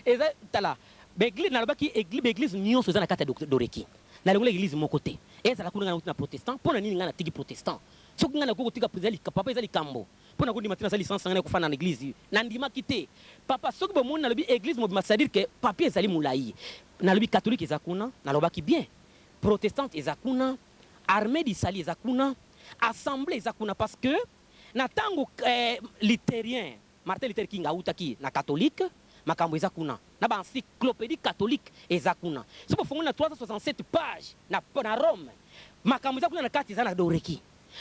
Eza tala ba eglise nalobaki ba eglise nionso eza na kati ya doreki nalongolaki eglise moko te ezala kuna ngai nawuti na protestant pona nini ngai natiki protestant soki ngai nakoki kotika papa eza likambo Pona ko ndima te naza licence na ngai na kofanda na eglise na ndimaki te papa soki bomoni nalobi eglise mobimba c'est à dire que papier ezali mulayi nalobi catholique eza kuna nalobaki bien protestante eza kuna armee du salut eza kuna assemblee eza kuna parce que na tango eh, lutherien. Martin Luther King awutaki na catholique, makambo eza kuna na ba encyclopedie catholique eza kuna. Soki bofongoli na 367 pages na na Rome, makambo eza kuna na kati eza na doreki.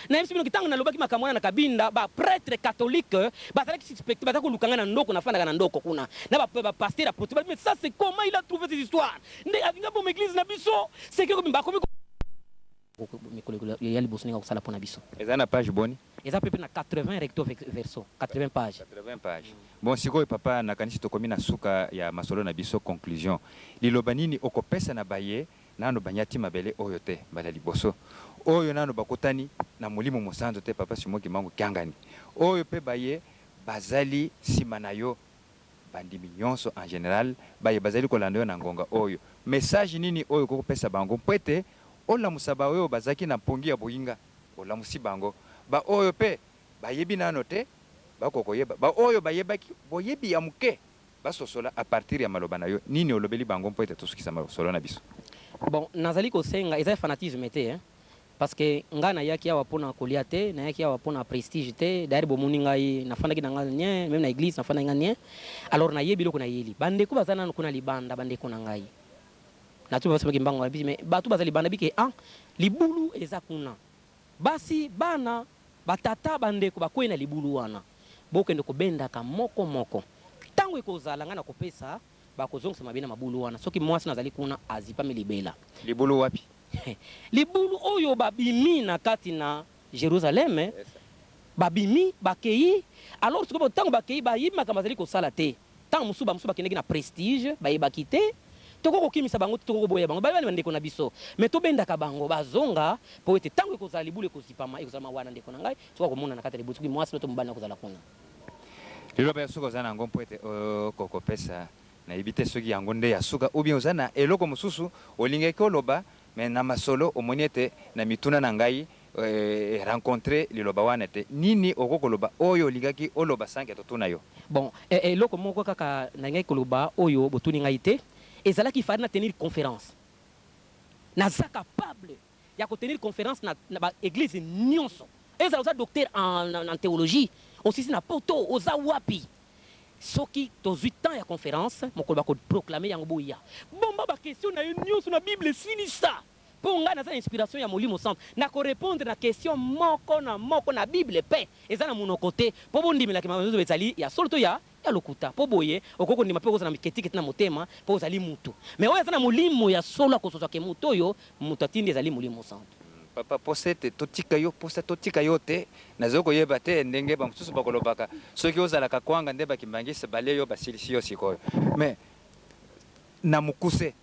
Nayebisi bino ke tango nalobaki makambo wana na Kabinda, ba pretres catholiques bazalaki suspecter, bazalaki koluka ngai na ndoko, nafandaka na ndoko kuna na ba ba pasteurs ya protestant, balobi mais ça c'est comment il a trouve ces histoires? Nde alingi aboma eglise na biso, secret ekobima, bakomi ko. Mikolo ya liboso ndenge akosala mpo na biso. Eza na page boni? Eza peu près na 80 recto verso, 80 pages. 80 pages. Bon sikoyo papa nakanisi tokomi na suka ya masolo na biso, conclusion. Liloba nini okopesa na baye nanu banyati mabele oyo te mbala liboso, oyo nanu bakutani na Molimo Mosantu te, papa Simon Kimbangu Kiangani, oyo pe baye bazali sima na yo, bandimi nyonso en general baye bazali kolanda yo na ngonga oyo, message nini oyo okoki kopesa bango mpo ete olamusa ba oyo bazalaki na mpongi ya boyinga, olamusi bango, ba oyo pe bayebi nano te bakoka koyeba, ba oyo bayebaki boyebi ya moke basosola à partir ya maloba na yo, nini olobeli bango mpo ete tosukisa masolo na biso? Bon, nazali kosenga, eza fanatisme te hein. Parce que ngai nayaki awa pona kolia te, nayaki awa pona prestige te, d'ailleurs bomoni ngai nafandaki na ngai nien, meme na eglise nafandaki ngai nien, alors nayebi eloko nayeli. Ba ndeko baza nanu kuna libanda, ba ndeko na ngai. Natuni papa Simon Kimbangu alobi mais batu baza libanda bike ah libulu eza kuna. Basi, bana, ba tata, ba ndeko bakweyi na libulu wana. Bokende kobendaka moko moko. Tango ekozala ngai nakopesa Bakozongisa mabe na mabulu wana soki mwasi nazali kuna azipami libela. Libulu wapi? Libulu oyo babimi na kati na Jerusalem, babimi bakeyi, alors sikoyo tango bakeyi bayebi makambo bazali kosala te, tango mosusu ba mosusu bakendeki na prestige, bayebaki te, tokoki kokimisa bango te, tokoki koboya bango, bayebani ba ndeko na biso, mais tobendaka bango bazonga po ete tango ekozala libulu ekozipama, ekozala mawa na ndeko na ngai soki akomona na kati ya libulu soki mwasi na to mobali na akozala kuna. Liloba ya suka oza na yango mpo ete okoka kopesa, nayebi te soki yango nde ya suka ou bien oza na eloko mosusu olingaki oloba mais na masolo omoni ete na mituna na ngai e rencontrer liloba wana te. Nini okoki koloba oyo olingaki oloba sans que totuna yo? Bon, eloko moko kaka nalingaki koloba oyo botuni ngai te, ezalaki il fallait na tenir conference. Naza capable ya ko tenir conference na na ba eglise nionso ezala oza docteur en en theologie osisi na poto oza wapi soki tozui temps ya conference mokolo bako proclamer yango boya bomba ba question nayo nionso na bible silisa po ngai naza na inspiration ya molimo santu nako repondre na question moko na moko na bible pe eza na munoko te po bondimela ke makambo ezali ya solo to ya Ya lokuta, po boye okoki kondima pe okozala na miketiketi na motema po ozali mutu. Mais oyo aza na molimo ya solo akososola ke mutu oyo mutu atindi ezali Molimo Mosantu. Papa posa ete totika yo posa totika yo te nazali koyeba te ndenge ba mosusu bakolobaka soki ozalaka kwanga nde ba kimbanguiste balie yo basilisi yo sikoyo mais na mokuse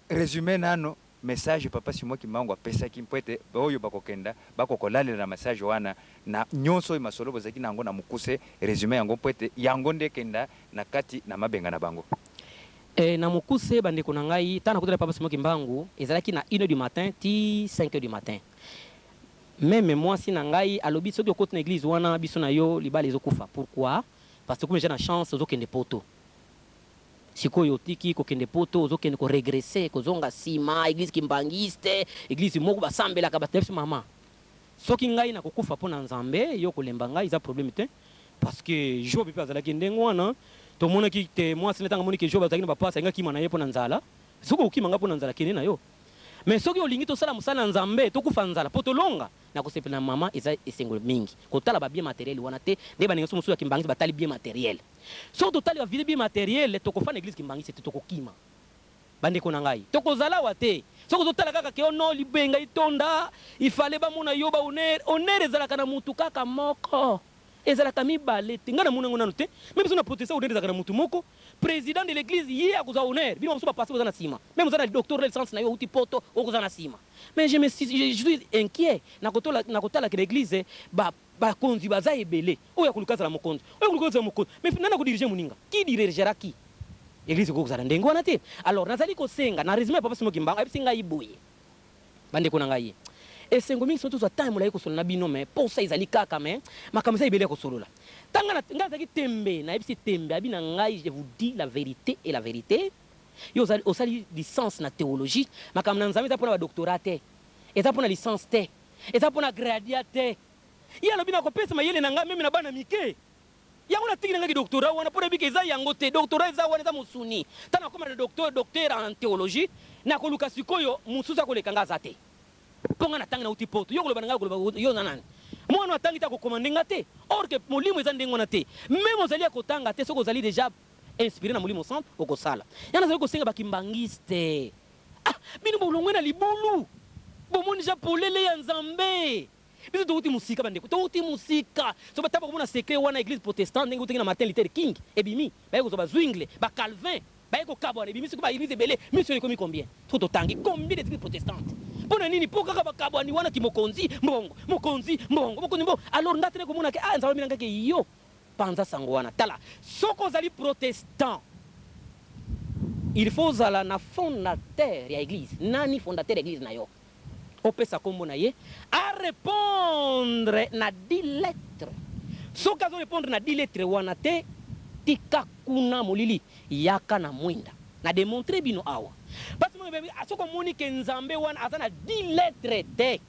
resume nanu Message papa Simon kimbangu apesaki mpo ete oyo bakokenda bakoka kolalela na message wana na nionso oyo masolo bozalaki na yango na mokuse resume yango mpo ete yango nde ekenda na kati na mabenga na bango. Eh na mokuse ba ndeko na ngai tango nakutaki na papa Simon kimbangu ezalaki na une heure du matin ti cinq heures du matin meme mwasi na ngai alobi soki okoti na eglise wana biso na yo libala ezo kufa pourquoi parce que okomi dejà na chance ozo kende poto Sikoyo otiki kokende poto ozo kende ko regresser kozonga sima eglise kimbanguiste eglise moko basambelaka batu na biso maman soki ngai nako kufa pona nzambe yo okolemba ngai eza problème te parce que job pe azalaki ndenge wana tomonaki te mwasi na tango amoni ke job azalaki na ba pasi alingi akima na ye pona nzala soki okokima ngai pona nzala kende na yo mais soki olingi tosala mosala na nzambe tokufa nzala po tolonga nakosepela na maman eza esengo mingi kotala ba bien materiel wana te nde baninga mosusu ya kimbanguiste batali bien materiel Soki totali ba vide bien materiel toko fanda eglise kimbanguiste te toko kima ba ndeko na ngai toko zala awa te soki ozo tala kaka ke oh non libenga etonda il fallait ba mona yo ba honneur honneur ezalaka na mutu kaka moko ezalaka mibale te ngai na mona yango nanu te meme biso na protestant honneur ezalaka na mutu moko president de l'eglise ye akozua honneur bino ba mosusu ba pasteur boza na sima meme oza na docteur licence na yo owuti poto okozala na sima mais je me suis je suis inquiet na kotala ke na eglise ba Bakonzi baza ebele, oyo akoluka azala mokonzi, oyo akoluka azala mokonzi, mais nani ako diriger moninga? Qui dirigera qui? Eglise ekoki kozala ndenge wana te. Alors nazali kosenga na resume ya papa Simon Kimbangu ayebisi ngai boye, ba ndeko na ngai, esengo mingi soki tozua temps ya molayi kosolola na bino mais posa ezali kaka mais makambo eza ebele ya kosolola. Tanga na ngai nazalaki tembe, nayebisi tembe abi na ngai je vous dis la verite et la verite, yo ozali osali licence na theologie, makambo na Nzambe eza pona ba doctorat te, eza pona licence te. Eza pona gradia te. Ye alobi nakopesa mayele na ngai meme na bana mike. Yango natiki na ngai doctorat wana mpo nayebi ke eza yango te. Doctorat eza wana, eza mosuni. Ntango nakoma na docteur, docteur en théologie, nakoluka sikoyo mosusu akoleka ngai aza te. Mpo ngai natangi, nauti Poto. Yo koloba na ngai, okoloba yo oza nani? Mwana oyo atangi te akocommande nga te. Or que molimo eza ndenge wana te. Meme ozali ya kotanga te, soki ozali dejà inspire na Molimo Santu, okosala. Yango nazali kosenga ba kimbanguiste, ah bino bolongwe na libulu, bomoni dejà polele ya Nzambe. Biso towuti mosika ba ndeko, towuti mosika. Soki ba tango bakomona secret wana eglise protestante ndenge ewutaki na Martin Luther King ebimi, baye kozwa ba Zwingle, ba Calvin, baye kokabwana ebimi sikoyo ba eglise ebele, mission ekomi combien? Soki totangi combien des eglises protestantes? Pona nini? Po kaka bakabwani wana kimokonzi mbongo, mokonzi mbongo, mokonzi mbongo. Alors nga tene komona ke ah Nzambe alobi na nga ke yo panza sango wana. Tala soki ozali protestant il faut ozala na fondateur ya eglise. Nani fondateur ya eglise na yo? Opesa kombo na ye a repondre na 10 lettres soki azo repondre na 10 lettres wana te tika kuna molili yaka na mwinda na demontre bino awa pasi moko ebebi soki omoni ke nzambe wana aza na 10 lettres te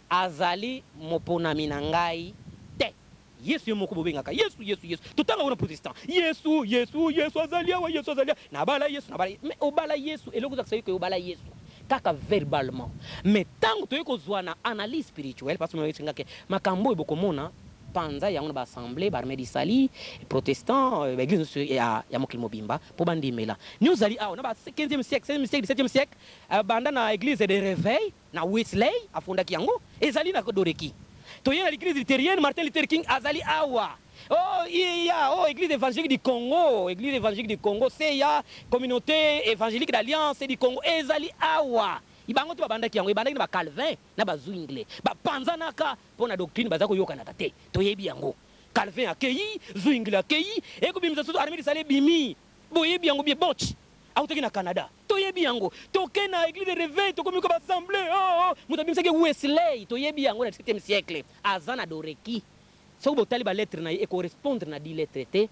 azali moponami na ngai te. Yesu ye moko bobengaka Yesu Yesu Yesu totanga yango na protestant Yesu Yesu Yesu azali awa Yesu azali awa nabala Yesu nabala Yesu mais obala Yesu eloko ezalakisa yo ke obala Yesu kaka verbalement mais tango toye kozua na analyse spirituelle parce que oyebisi nga ke makambo oyo bokomona panza yango na ba assemblee ba armee du salut protestant ba eglise nionso ya ya mokili mobimba po bandimela ni ozali awa na ba 15e siècle 16e siècle 17e siècle banda na eglise de reveil Na Wesley afondaki yango, ezali na Doreki. Toye na l'eglise lutherienne, Martin Luther King azali awa. Oh, iya, oh, eglise evangelique du Congo, eglise evangelique du Congo, CEA, communauté evangelique d'alliance du Congo, ezali awa. Bango te babandaki yango, ebandaki na ba Calvin na ba Zwingle. Bapanzanaka mpo na doctrine, baza koyokanaka te. Toyebi yango. Calvin akeyi, Zwingle akeyi, ekobimisa susu armée du salut ebimi. Boyebi yango bien Botch awutaki na Canada toyebi yango toke na eglise de reveil tokomi ko ba assemblee oh oh moto abimisaki Wesley toyebi yango na 17e siècle aza na doreki soki botali ba lettres na ye e correspondre na 10 lettres te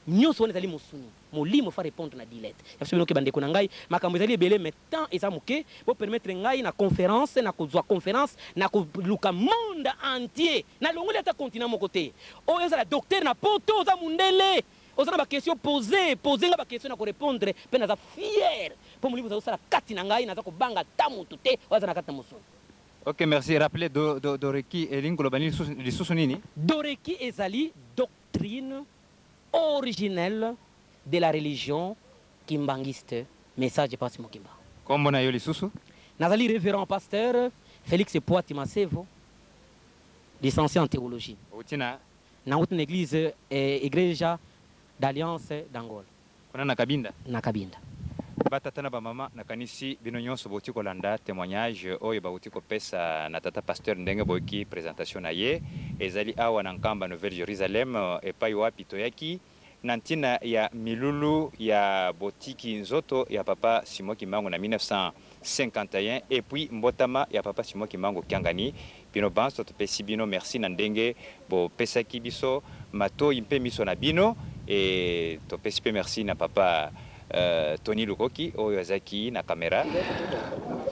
nionso wana ezali mosuni molimo fa repondre na 10 lettres ya biso bino ke ba ndeko na ngai makambo ezali ebele mais temps eza moke bo permettre ngai na conference na kozua conference na koluka monde entier na longoli ata continent moko te oyo ezala docteur na poto oza mundele Oza na ba question pose pose nga ba question nako repondre pe naza fière po molimo azo sala kati na ngai naza kobanga ata mutu te oyo aza na kati na mosuni. Ok merci rappelez do do doreki elingi koloba nini lisusu lisusu nini? Doreki ezali doctrine originelle de la religion kimbanguiste message pasi mokimba. Kombo na yo lisusu? Nazali reverend pasteur Felix Puati Masevo licencie en theologie. Owuti na? Nawuti na eglise Igreja d'Alliance d'Angola. Kuna na Kabinda? Na Kabinda. Ba tata na ba mama, nakanisi bino nionso bowuti kolanda temoignage oyo bawuti kopesa na tata pasteur ndenge boyoki presentation na ye. Ezali awa na Nkamba Nouvelle Jerusalem epayi wapi toyaki na ntina ya milulu ya botiki nzoto ya papa Simon Kimbangu na 1951 et puis mbotama ya papa Simon Kimbangu Kiangani. Bino banso topesi bino merci na ndenge bopesaki biso matoyi mpe miso na bino et topesi mpe merci na papa Tony Lukoki oyo azaki na camera.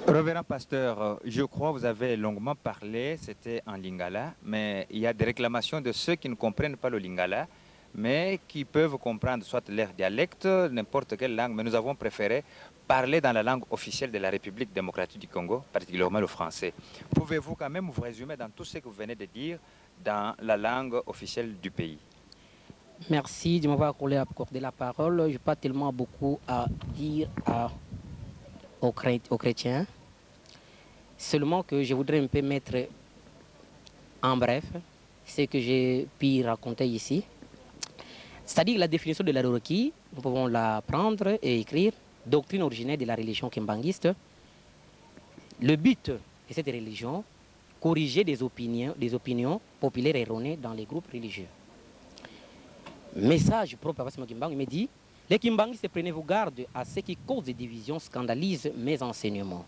Reverend pasteur, je crois vous avez longuement parle, c'etait en lingala, mais il y a des reclamations de ceux qui ne comprennent pas le lingala, mais qui peuvent comprendre soit leur dialecte, n'importe quelle langue, mais nous avons préféré parler dans la langue officielle de la République démocratique du Congo, particulièrement le français. Pouvez-vous quand même vous résumer dans tout ce que vous venez de dire dans la langue officielle du pays? Merci de m'avoir accordé la parole. Je n'ai pas tellement beaucoup à dire à, aux, aux chrétiens. Seulement que je voudrais un peu mettre en bref ce que j'ai pu raconter ici. C'est-à-dire la définition de la Roroki, nous pouvons la prendre et écrire. Doctrine originaire de la religion kimbanguiste. Le but de cette religion, corriger des opinions, des opinions populaires erronées dans les groupes religieux. Message propre à Kimbangu, il me dit Les Kimbanguistes, prenez-vous garde à ce qui cause des divisions, scandalisent mes enseignements.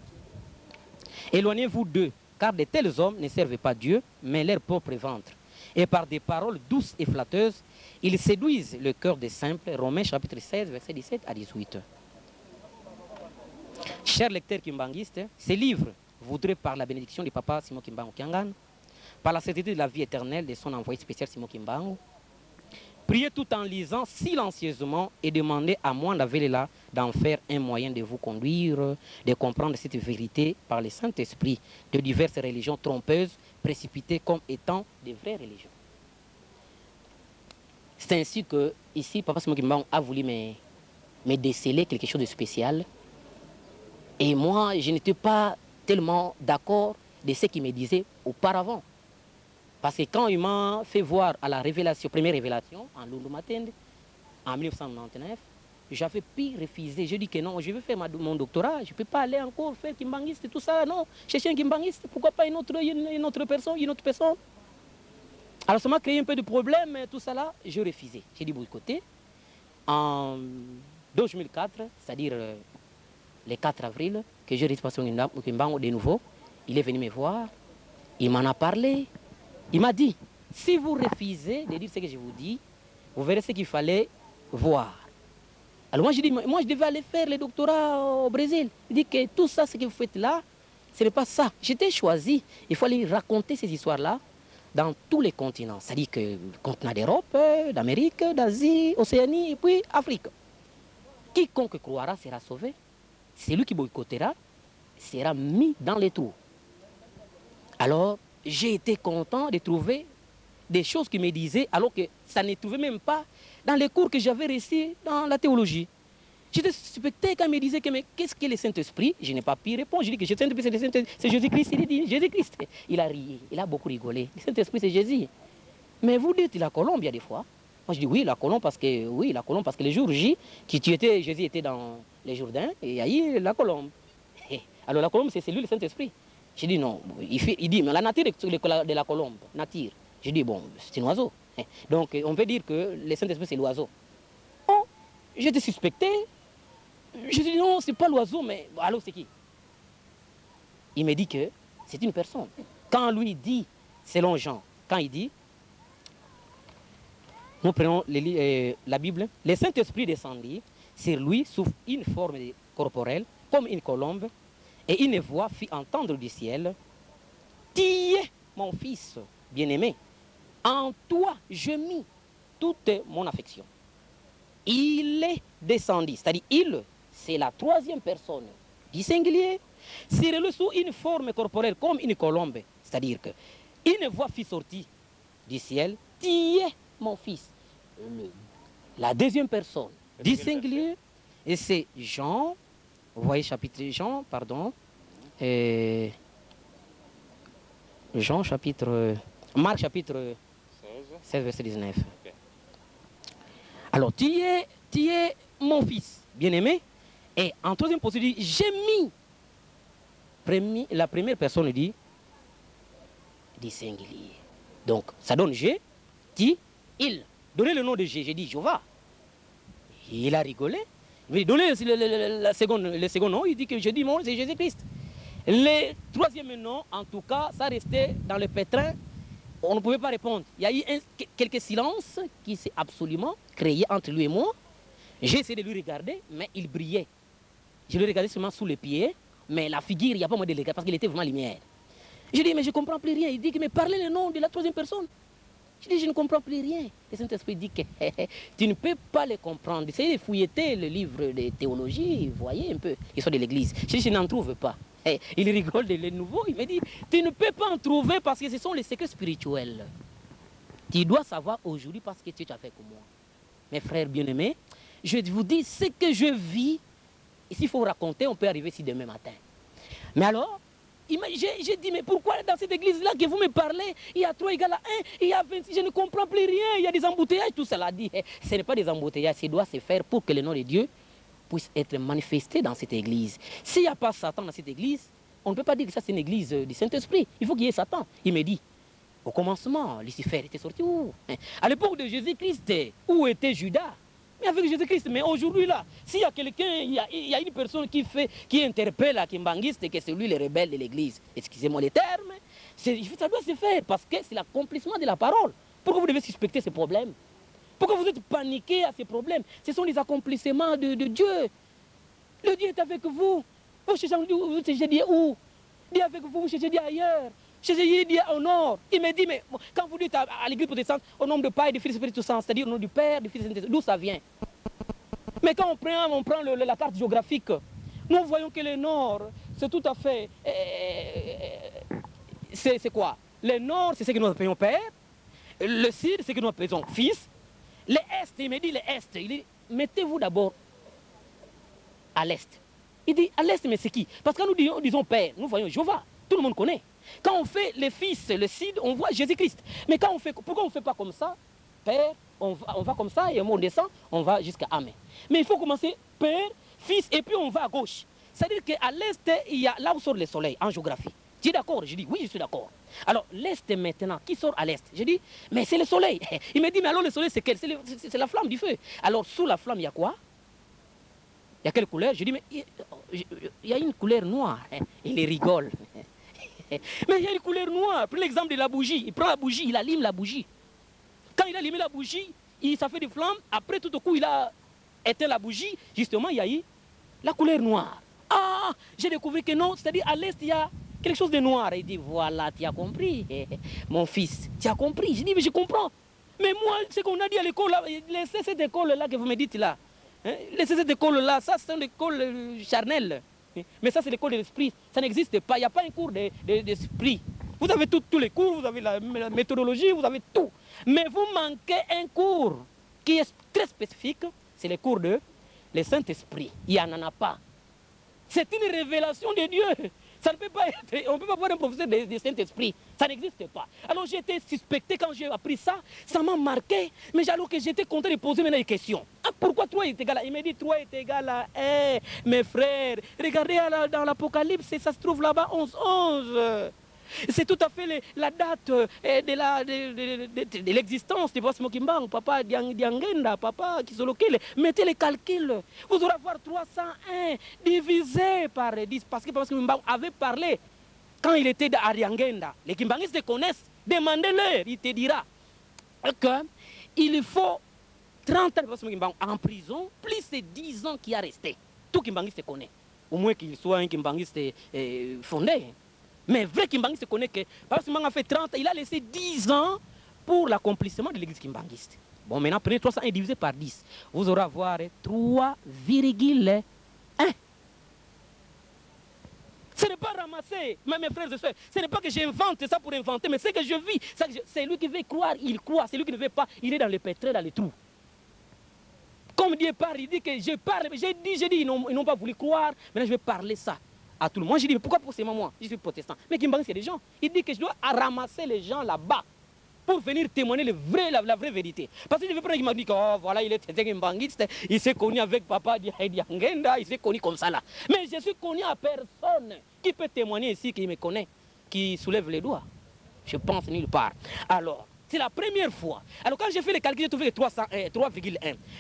Éloignez-vous d'eux, car de tels hommes ne servent pas Dieu, mais leur propre ventre. Et par des paroles douces et flatteuses, ils séduisent le cœur des simples. Romains chapitre 16, verset 17 à 18. Chers lecteurs kimbanguistes, ces livres voudraient, par la bénédiction du papa Simon Kimbangu Kiangani, par la certitude de la vie éternelle de son envoyé spécial Simon Kimbangu, Priez tout en lisant silencieusement et demandez à Mwanda Velela d'en faire un moyen de vous conduire, de comprendre cette vérité par le Saint-Esprit de diverses religions trompeuses précipitées comme étant de vraies religions. C'est ainsi que, ici, Papa Simon Kimbangu a voulu me déceler quelque chose de spécial. Et moi, je n'étais pas tellement d'accord de ce qu'il me disait auparavant. Parce que quand il m'a fait voir à la révélation, première révélation, en Lundu Matende, en 1999, j'avais pu refuser. Je dis que non, je veux faire mon doctorat, je ne peux pas aller encore faire kimbangiste, tout ça, non. Chercher un kimbangiste, pourquoi pas une autre personne, une autre personne. Alors ça m'a créé un peu de problème, tout ça là, j'ai refusé. J'ai dit boycotter. En 2004, c'est-à-dire le 4 avril, que j'ai reçu Pasteur Kimbangu de nouveau, il est venu me voir, il m'en a parlé. Il m'a dit, si vous refusez de dire ce que je vous dis, vous verrez ce qu'il fallait voir. Alors moi, je dis, moi je devais aller faire le doctorat au Brésil. Il dit que tout ça, ce que vous faites là, ce n'est pas ça. J'étais choisi. Il faut aller raconter ces histoires-là dans tous les continents. C'est-à-dire que le continent d'Europe, d'Amérique, d'Asie, Océanie et puis Afrique. Quiconque croira sera sauvé. Celui qui boycottera sera mis dans les trous. Alors, j'ai été content de trouver des choses qui me disaient, alors que ça ne trouvait même pas dans les cours que j'avais reçus dans la théologie. J'étais suspecté quand il me disait que mais qu'est-ce que le Saint-Esprit? Je n'ai pas pu répondre. Je dis que le Saint-Esprit, c'est Jésus-Christ. Il dit Jésus-Christ. Il a ri, il a beaucoup rigolé. Le Saint-Esprit, c'est Jésus. Mais vous dites la colombe, il y a des fois. Moi, je dis oui, la colombe, parce que, oui, la colombe, parce que le jour J, qui tu étais, Jésus était dans les Jourdains, et il y a eu la colombe. Alors la colombe, c'est lui, le Saint-Esprit. J'ai dit non. Il dit, mais la nature de la colombe, nature. J'ai dit, bon, c'est un oiseau. Donc, on peut dire que le Saint-Esprit, c'est l'oiseau. Oh, j'étais suspecté. Je dis, non, c'est pas l'oiseau, mais alors c'est qui? Il me dit que c'est une personne. Quand lui dit, selon Jean, quand il dit, nous prenons la Bible, le Saint-Esprit descendit sur lui sous une forme corporelle, comme une colombe, et une voix fit entendre du ciel, tu es mon fils bien-aimé, en toi je mis toute mon affection. Il est descendu, c'est-à-dire il, c'est la troisième personne du singulier, sur lui sous une forme corporelle comme une colombe, c'est-à-dire que une voix fit sortir du ciel, tu es mon fils. La deuxième personne du singulier, et c'est Jean, vous voyez chapitre Jean, pardon, et Jean chapitre, Marc chapitre 16, verset 19. Okay. Alors, tu es mon fils bien-aimé. Et en troisième position, il dit, j'ai mis. La première personne dit, du singulier. Donc, ça donne j'ai, tu, il. Donnez le nom de G. J'ai dit Jéhovah. Il a rigolé. Il m'a dit, donnez le second nom. Il dit que je dis mon nom, c'est Jésus-Christ. Le troisième nom, en tout cas, ça restait dans le pétrin. On ne pouvait pas répondre. Il y a eu quelques silences qui s'est absolument créé entre lui et moi. J'ai essayé de lui regarder, mais il brillait. Je le regardais seulement sous les pieds, mais la figure, il n'y a pas moyen de le regarder parce qu'il était vraiment lumière. Je dis, mais je ne comprends plus rien. Il dit que, mais parlez le nom de la troisième personne. Je dis, je ne comprends plus rien. Le Saint-Esprit dit que tu ne peux pas le comprendre. Essayez de fouiller le livre de théologie, voyez un peu l'histoire de l'église. Je dis, je n'en trouve pas. Il rigole de le nouveau. Il me dit, tu ne peux pas en trouver parce que ce sont les secrets spirituels. Tu dois savoir aujourd'hui parce que tu es avec moi. Mes frères bien-aimés, je vous dis ce que je vis. Et s'il faut raconter, on peut arriver ici demain matin. Mais alors, j'ai dit, mais pourquoi dans cette église-là que vous me parlez, il y a 3 égale à 1, il y a 26, je ne comprends plus rien, il y a des embouteillages, tout cela dit. Ce n'est pas des embouteillages, ça doit se faire pour que le nom de Dieu puisse être manifesté dans cette église. S'il n'y a pas Satan dans cette église, on ne peut pas dire que ça c'est une église du Saint-Esprit. Il faut qu'il y ait Satan. Il me dit, au commencement, Lucifer était sorti où? À l'époque de Jésus-Christ, où était Judas? Mais avec Jésus-Christ, mais aujourd'hui là, s'il y a quelqu'un, il y a une personne qui interpelle la Kimbanguiste et que c'est lui le rebelle de l'église, excusez-moi les termes, ça doit se faire parce que c'est l'accomplissement de la parole. Pourquoi vous devez suspecter ces problèmes? Pourquoi vous êtes paniqué à ces problèmes? Ce sont les accomplissements de Dieu. Le Dieu est avec vous. Vous cherchez, vous cherchez Dieu où? Dieu est avec vous, vous cherchez Dieu ailleurs. J'ai dit au nord. Il me dit, mais quand vous dites à l'église protestante, au nom de Père et du Fils et du Esprit Saint, c'est-à-dire au nom du Père, du Fils et du Saint-Esprit, d'où ça vient? Mais quand on prend la carte géographique, nous voyons que le nord, c'est tout à fait... c'est quoi? Le nord, c'est ce que nous appelons Père. Le sud, c'est ce que nous appelons Fils. L'Est, il me dit l'Est. Il dit, mettez-vous d'abord à l'Est. Il dit, à l'Est, mais c'est qui? Parce que quand nous disons Père, nous voyons Jéhovah. Tout le monde connaît. Quand on fait le Fils, le Sud, on voit Jésus-Christ. Mais quand on fait, pourquoi on ne fait pas comme ça? Père, on va comme ça et on descend, on va jusqu'à Amen. Mais il faut commencer Père, Fils, et puis on va à gauche. C'est-à-dire qu'à l'Est, il y a là où sort le soleil en géographie. Tu es d'accord? Je dis, oui, je suis d'accord. Alors, l'Est maintenant, qui sort à l'Est? Je dis, mais c'est le soleil. Il me dit, mais alors le soleil, c'est quel? C'est la flamme du feu. Alors, sous la flamme, il y a quoi? Il y a quelle couleur? Je dis, mais il y a une couleur noire. Il rigole. Mais il y a une couleur noire. Prends l'exemple de la bougie. Il prend la bougie, il allume la bougie. Quand il a allumé la bougie, ça fait des flammes. Après, tout au coup, il a éteint la bougie. Justement, il y a eu la couleur noire. Ah, j'ai découvert que non, c'est-à-dire à l'Est, il y a quelque chose de noir. Il dit, voilà, tu as compris, mon fils, tu as compris. Je dis, mais je comprends. Mais moi, ce qu'on a dit à l'école, là, laissez cette école-là que vous me dites là. Hein? Laissez cette école-là, ça c'est une école charnelle. Mais ça, c'est l'école de l'esprit. Ça n'existe pas. Il n'y a pas un cours d'esprit. Vous avez tous les cours, vous avez la méthodologie, vous avez tout. Mais vous manquez un cours qui est très spécifique, c'est le cours de le Saint-Esprit. Il n'y en a pas. C'est une révélation de Dieu. Ça ne peut pas être, on ne peut pas avoir un professeur de Saint-Esprit. Ça n'existe pas. Alors j'ai été suspecté quand j'ai appris ça. Ça m'a marqué. Mais alors que j'étais content de poser maintenant des questions. Ah, pourquoi 3 est égal à... Il m'a dit 3 est égal à 1. Mes frères, regardez dans l'Apocalypse, ça se trouve là-bas, 11, 11. C'est tout à fait la date de l'existence de Papa Kimbangu, Papa Diangenda, Papa Kisolokele. Mettez les calculs. Vous aurez à voir 301 divisé par 10. Parce que Papa Kimbangu avait parlé quand il était à Diangenda. Les Kimbanguistes le connaissent. Demandez-leur, il te dira qu'il faut 30 ans de Papa Kimbangu en prison, plus ces 10 ans qui a resté. Tout Kimbanguiste connaît. Au moins qu'il soit un Kimbanguiste fondé. Mais vrai Kimbanguiste connaît que Papa Kimbangu a fait 30 ans, il a laissé 10 ans pour l'accomplissement de l'église kimbanguiste. Bon, maintenant, prenez 301 divisé par 10. Vous aurez à voir 3,1. Ce n'est pas ramassé, mais mes frères et sœurs, ce n'est pas que j'invente ça pour inventer, mais c'est que je vis. C'est lui qui veut croire, il croit. C'est lui qui ne veut pas, il est dans le pétrin, dans les trous. Comme Dieu parle, il dit que je parle, j'ai dit, ils n'ont pas voulu croire. Maintenant, je vais parler ça à tout le monde. Moi, j'ai dit, mais pourquoi forcément moi? Je suis protestant. Mais Kimbangu, c'est des gens. Il dit que je dois ramasser les gens là-bas pour venir témoigner la vraie vérité. Parce que je vais prendre qui m'a dit que, oh, voilà, il est un Kimbanguiste, il s'est connu avec Papa Diangenda, il s'est connu comme ça là. Mais je suis connu à personne qui peut témoigner ici, qui me connaît, qui soulève les doigts. Je pense nulle part. Alors, c'est la première fois. Alors quand j'ai fait les calculs, j'ai trouvé 3,1.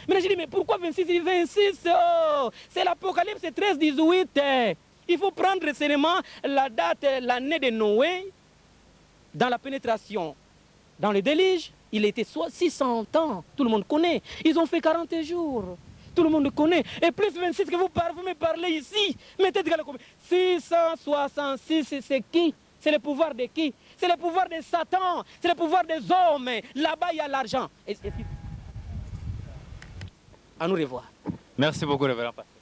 Maintenant j'ai dit, mais pourquoi 26? Il dit 26, oh, c'est l'Apocalypse 13, 18. Il faut prendre seulement la date, l'année de Noé, dans la pénétration, dans le déluge, il était soit 600 ans, tout le monde connaît. Ils ont fait 40 jours, tout le monde connaît. Et plus 26 que vous me parlez ici, mettez 666, c'est qui? C'est le pouvoir de qui? C'est le pouvoir de Satan, c'est le pouvoir des hommes. Là-bas, il y a l'argent. À nous revoir. Merci beaucoup, révérend pasteur.